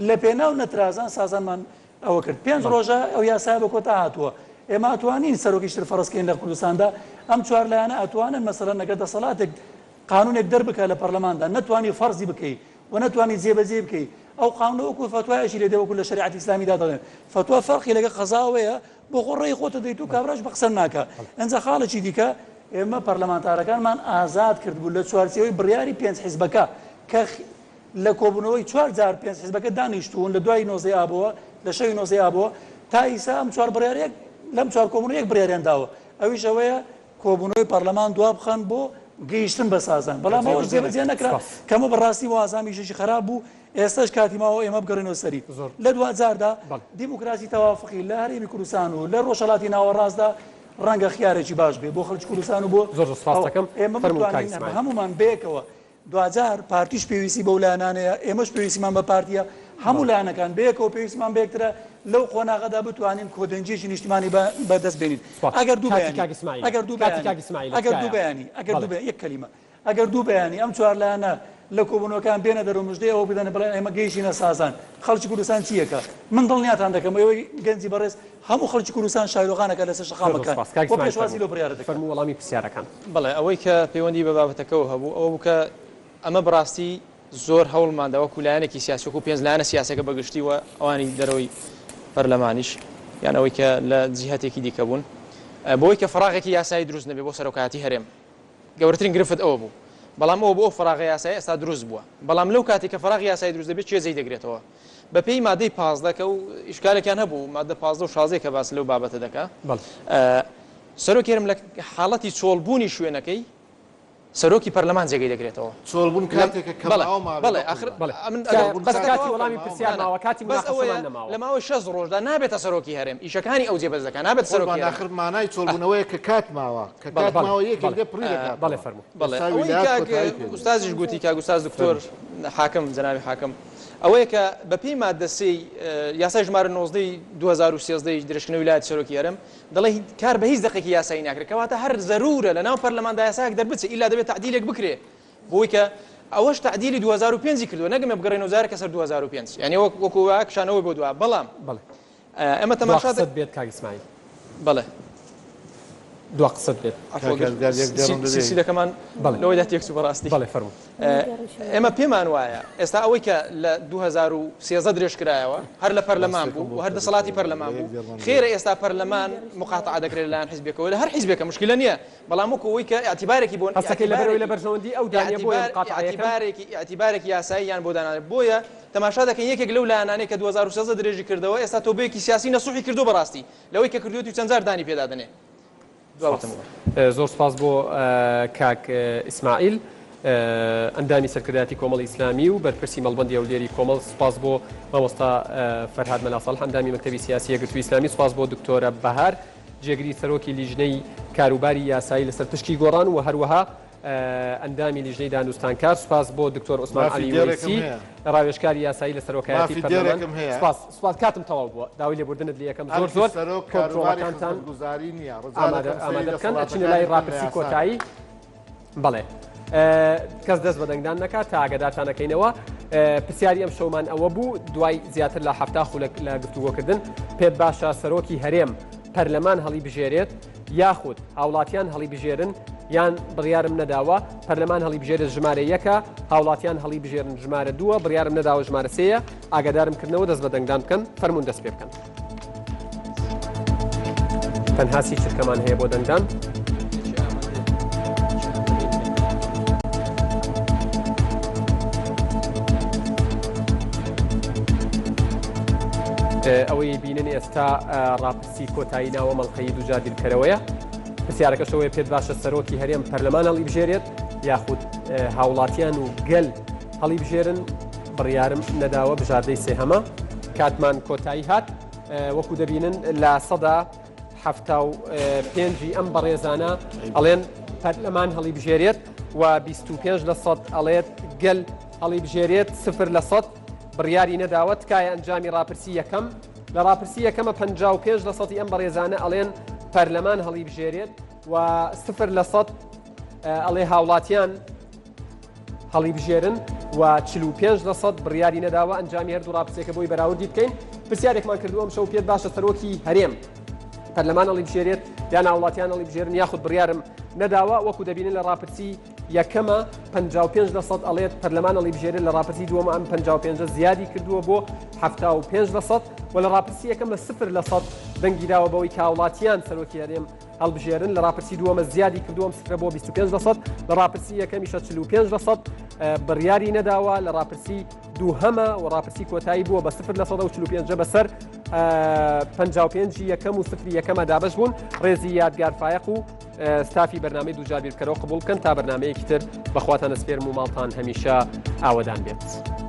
لە پێناو نەترازان سازانمان ئەوە کرد. پێنج ڕۆژە ئەو یاسایە بە کۆتا هاتووە. ئێمە ئەتوانین سەرۆکیش تر فەرز کەین لە کوردستاندا. ئەم چوار لایەنە ئەتوانن مەسەلەن ئەگەر دەسەڵاتێک قانونێک دەربکا لە پەرلەماندا نەتوانی فەرزی بکەی و نەتوانی جێبەجێی بکەی ئەو قانونە وەکو فەتوایەکی لێ دێ وەکو لە شەریعەتی ئیسلامیدا دەڵێن فەتوا فەرقی لەگەڵ قەزاوەیە بۆ خۆ ڕێی خۆتە دەیت و کابراش بە قسە ناکا. ئینجا خاڵێکی دیکە ئێمە پەرلەمانتارەکانمان ئازاد کردبوو لە چوارچێوەی بڕیاری پێنج حیزبەکە کە لە کۆبوونەوەی چوار جار پێنج حیزبەکە دانیشتوون لە دوای نۆزدەی ئابەوە لە شەوی نۆزدەی ئابەوە تا ئیسا ئەم چوار بڕیارە یەک لەم چوار کۆبوونەوە یەک بڕیاریان داوە ئەویش ئەوەیە کۆبوونەوەی پەرلەمان دوابخەن بۆ گەیشتن بە سازان بەڵام ئەوەش جێبەجێ نەکرا کەمە بەڕاستی وازام ئیشێکی خراپ بوو ئێستاش کاتی ماوە ئێمە بگەڕێنەوە سەری لە دواجاردا دیموکراسی تەوافقی لە هەرێمی کوردستان و لە ڕۆژهەڵاتی ناوەڕاستدا ڕەنگە خیارێکی باش بێ بۆ خەڵکی کوردستان و بۆ زۆر زۆر سپاس دەکەم ئێمە فەرموو کاک بتوانین ئیسماعیل. هەموومان بەیەکەوە دواجار پارتیش پێویستی بەو لایەنانەیە، ئێمەش پێویستیمان بە پارتییە، هەموو لایەنەکان بەیەکەوە پێویستمان بەیەکترە لەو قۆناغەدا بتوانین کۆدەنگییەکی نیشتمانی بەدەست بێنین. سوپاس. ئەگەر دوو کاتی بەیانی، کاک ئیسماعیلە. ئەگەر دوو کاتی بەیانی، کاک ئیسماعیلە ئەگەر دوو تکایە. بەیانی، ئەگەر دوو بەڵێ. بەیانی، یەک کەلیمە، ئەگەر دوو بەیانی ئەم چوار لایەنە لە کۆبوونەوەکان بێنە دەر و مژدەی ئەوە بدەن بڵێن ئێمە گەیشتینە سازان، خەڵکی کوردستان چی ئەکا؟ من دڵنیاتان دەکەم ئێوەی گەنجی بەڕێز هەموو خەڵکی کوردستان شایرۆغان ئەکا لەسەر زۆر زۆر شەقامەکان سوپاس. کاک و ئیسماعیل پێشوازی فەرموو. لەو بڕیارە دەکا. فەرموو وەڵامی پرسیارەکان. بەڵێ ئەوەی کە پەیوەندی بە بابەتەکەوە هەبوو ئەوە بوو کە ئەمە بەڕاستی زۆر هەوڵماندا وەکو لایەنێکی سیاسی وەکو پێنج لایەنە سیاسەکە بەگشتی و ئەوانی دەرەوەی پەرلەمانیش یان ئەوەی کە لە جیهەتێکی دیکە بوون بۆی کە فراغێکی یاسایی دروست نەبێ بۆ سەرۆکایەتی هەرێم گەورەترین گرفت ئەوە بوو بەڵام ئەوە بۆ ئەو فراغە یاسایی ئێستا دروست بووە بەڵام لەو کاتێک کە فراغی یاسایی دروست دەبێت کێ جێی دەگرێتەوە بەپێی مادەی 15 کە و ئیشکالێکیان هەبوو مادە 15 و 16 کە باس لەو بابەتە دەکا سەرۆک هەرێم لە حاڵەتی چۆڵبوونی شوێنەکەی. سەرۆکی پەرلەمان جێگەی دەگرێتەوە. چۆڵبوون کاتێکە کە بەڵێ ماوە مابێ بەڵێ بە ئاخر قوربان. ئەمن بەڵێ ئەگەر چۆڵبوون بەس قسەکە کاتی تەواو وەڵامی بکەم پرسیار نا نا ماوە کاتی بەس ئەوەیە مناقەشەمان نەماوە. لە ماوەی شەست ڕۆژدا نابێتە سەرۆکی هەرێم ئیشەکانی ئەو جێبەجێ دەکات نابێتە سەرۆکی قوربان هەرێم. ئاخر مانای چۆڵبوونەوەیە کە کات ماوە کە بەڵێ کات بەڵێ ماوە یەکێک بەڵێ دێ پڕی دەکاتەوە. بەڵێ فەرموو. بەڵێ ئێستا ئەوەی ویلایەت کاک کۆتایی پێ دێ. ئوستازیش گوتی کاک ئوستاز دکتۆر فەرموو. حاکم جەنابی حاکم ئەوەیە کە بەپێی ماددە سێی یاسای ژمارە 19 ی 2013 ی درێژکردنەوەی ویلایەتی سەرۆکی هەرێم دەڵێ کار بە هیچ دەقێکی یاسایی ناکرێت کەواتە هەر زەرورە لە ناو پەرلەماندا یاسایەک دەربچێ ئیلا دەبێت تەعدیلێک بکرێ بۆی کە ئەوەش تەعدیلی 2005 کردووە نەگەمێ بگەڕێنەوە جارێکە سەر 2005 یعنی وەک وەکو وا کشانەوەی بۆ دوا بەڵام بەڵێ ئێمە دوا تەماشا قسەت بێت کاک ئیسماعیل. بەڵێ دوا قسەت بێت. عەفوە کاک یادگار یەک دێڕم دەدەی؟ سلسلەکەمان بەڵێ. لەوەیدا تێکچوو بەڕاستی. بەڵێ فەرموو. ئێمە پێمان وایە ئێستا ئەوەی کە لە 2013 درێژ کرایەوە هەر لە پەرلەمان بوو و هەر دەسەڵاتی پەرلەمان بوو خێرە ئێستا پەرلەمان مقاتعە دەکرێت لەلایەن حیزبێکەوە لە هەر حیزبێکە مشکلە نییە بەڵام وەکو ئەوەی کە ئیعتیبارێکی بۆ هەستەکەی لەبەرئەوەی لە بەرژەوەندی ئەو دانیە بۆیە مقاتعەیەکەن. ئیعتیبارێکی ئیعتیبارێکی یاسایی یان بۆ دانانرێت بۆیە تەماشا دەکەین یەکێک لەو لایەنانەی کە 2013 درێژی کردەوە ئێستا تۆبەیەکی سیاسی نەسوحی کردووە بەڕاستی لەوەی کە کردوویەتی و چەند جار دانی پێدا دەنێ. زۆر سوپاس بۆ کاک ئیسماعیل ئەندامی سەرکردایەتی کۆمەڵی ئیسلامی و بەرپرسی مەڵبەندی هەولێری کۆمەڵ، سوپاس بۆ مامۆستا فەرهاد مەلا ساڵح ئەندامی مەکتەبی سیاسی یەکگرتووی ئیسلامی، سوپاس بۆ دکتۆرە بەهار جێگری سەرۆکی لیژنەی کاروباری یاسایی لەسەر پشکی گۆڕان و هەروەها ئەندامی لیژنەی دانوستانکار، سوپاس بۆ دکتۆر عوسمان مافی عەلی دێڕێکم وەیسی هەیە. ڕاوێژکاری یاسایی لە سەرۆکایەتی مافی پەرلەمان. دێڕێکم هەیە. سوپاس سوپاس کاتم تەواو بووە داوای لێبوردنت لێ ئەکەم زۆر ئەرکی زۆر سەرۆک کاروباری کۆنترۆڵەکانتان خزمەتگوزاری نییە ڕجا ئامادە دەکەم سەیری ئامادە بکەن ئەچینە دەسەڵاتەکانی لای بکەن لە ڕاپرسی یاسادا. کۆتایی بەڵێ کەس دەست بە دەنگدان نەکات تا ئاگادارتان ئەکەینەوە پرسیاری ئەم شەومان ئەوە بوو دوای زیاتر لە 70 خولەک لە گفتوگۆکردن پێت باشە سەرۆکی هەرێم پەرلەمان هەڵی بژێرێت یاخود هاوڵاتیان هەڵیبژێرن یان بڕیارم نەداوە پەرلەمان هەڵیبژێرێت ژمارە یەکە، هاوڵاتیان هەڵیبژێرن ژمارە دووە، بڕیارم نەداوە ژمارە سێیە، ئاگادارم کردنەوە دەست بە دەنگدان بکەن، فەرموون دەست پێ بکەن. تەنها سی چرکەمان هەیە بۆ دەنگدان. ئەوەی بینن ئێستا ڕاپرسی کۆتایی ناوە مەڵقەی دووجار بیرکەرەوەیە. پرسیارەکەش ئەوەیە پێت باشە سەرۆکی هەرێم پەرلەمان هەڵیبژێرێت یاخود هاوڵاتیان و گەل هەڵیبژێرن؟ بڕیارم نەداوە بژاردەی سێهەمە. کاتمان کۆتایی هات وەکو دەبینن لە سەدا 75 ئەم بەڕێزانە ئەڵێن پەرلەمان هەڵیبژێرێت و 25 لە سەد ئەڵێت گەل هەڵیبژێرێت سفر لە سەد بڕیاری نەداوە تکایە ئەنجامی ڕاپرسی یەکەم لە ڕاپرسی یەکەمە 55 لە سەدی ئەم بەڕێزانە ئەڵێن پەرلەمان هەڵیبژێرێت و سفر لە سەد ئەڵێ هاوڵاتیان هەڵیبژێرن و 45 لە سەد بڕیاری نەداوە ئەنجامی هەردوو ڕاپرسیەکە بۆی بەراوردی بکەین پرسیارێکمان کردووە ئەمشەو پێت باشە سەرۆکی هەرێم پەرلەمان هەڵیبژێرێت یان هاوڵاتیان هەڵیبژێرن یاخود بڕیارم نەداوە وەکو دەبینن لە ڕاپرسی یەکەمە 55 لە سەد ئەڵێت پەرلەمان هەڵیبژێرێت لە ڕاپرسی دووەمە ئەم 55 زیادی کردووە بۆ 75 لە سەد و لە ڕاپرسی یەکەم لە سفر لە سەد دەنگی داوە بەوەی کە هاوڵاتیان سەرۆکی هەرێم هەڵبژێرن لە ڕاپرسی دووەمە زیادی کردووە ئەم سفرە بۆ 25 لە سەد لە ڕاپرسی یەکەمیشە 45 لە سەد بڕیاری نەداوە لە ڕاپرسی دووهەمە و ڕاپرسی کۆتایی بووە بە سفر لە 145 بەسەر 55 یەکەم و سفری یەکەمە دابەش بوون ڕێزی یادگار فایەق و ستافی بەرنامەی دووجار بیرکەرەوە قبوڵ بکەن تا بەرنامەیەکی تر بەخواتان ئەسپێرم و ماڵتان هەمیشە ئاوەدان بێت.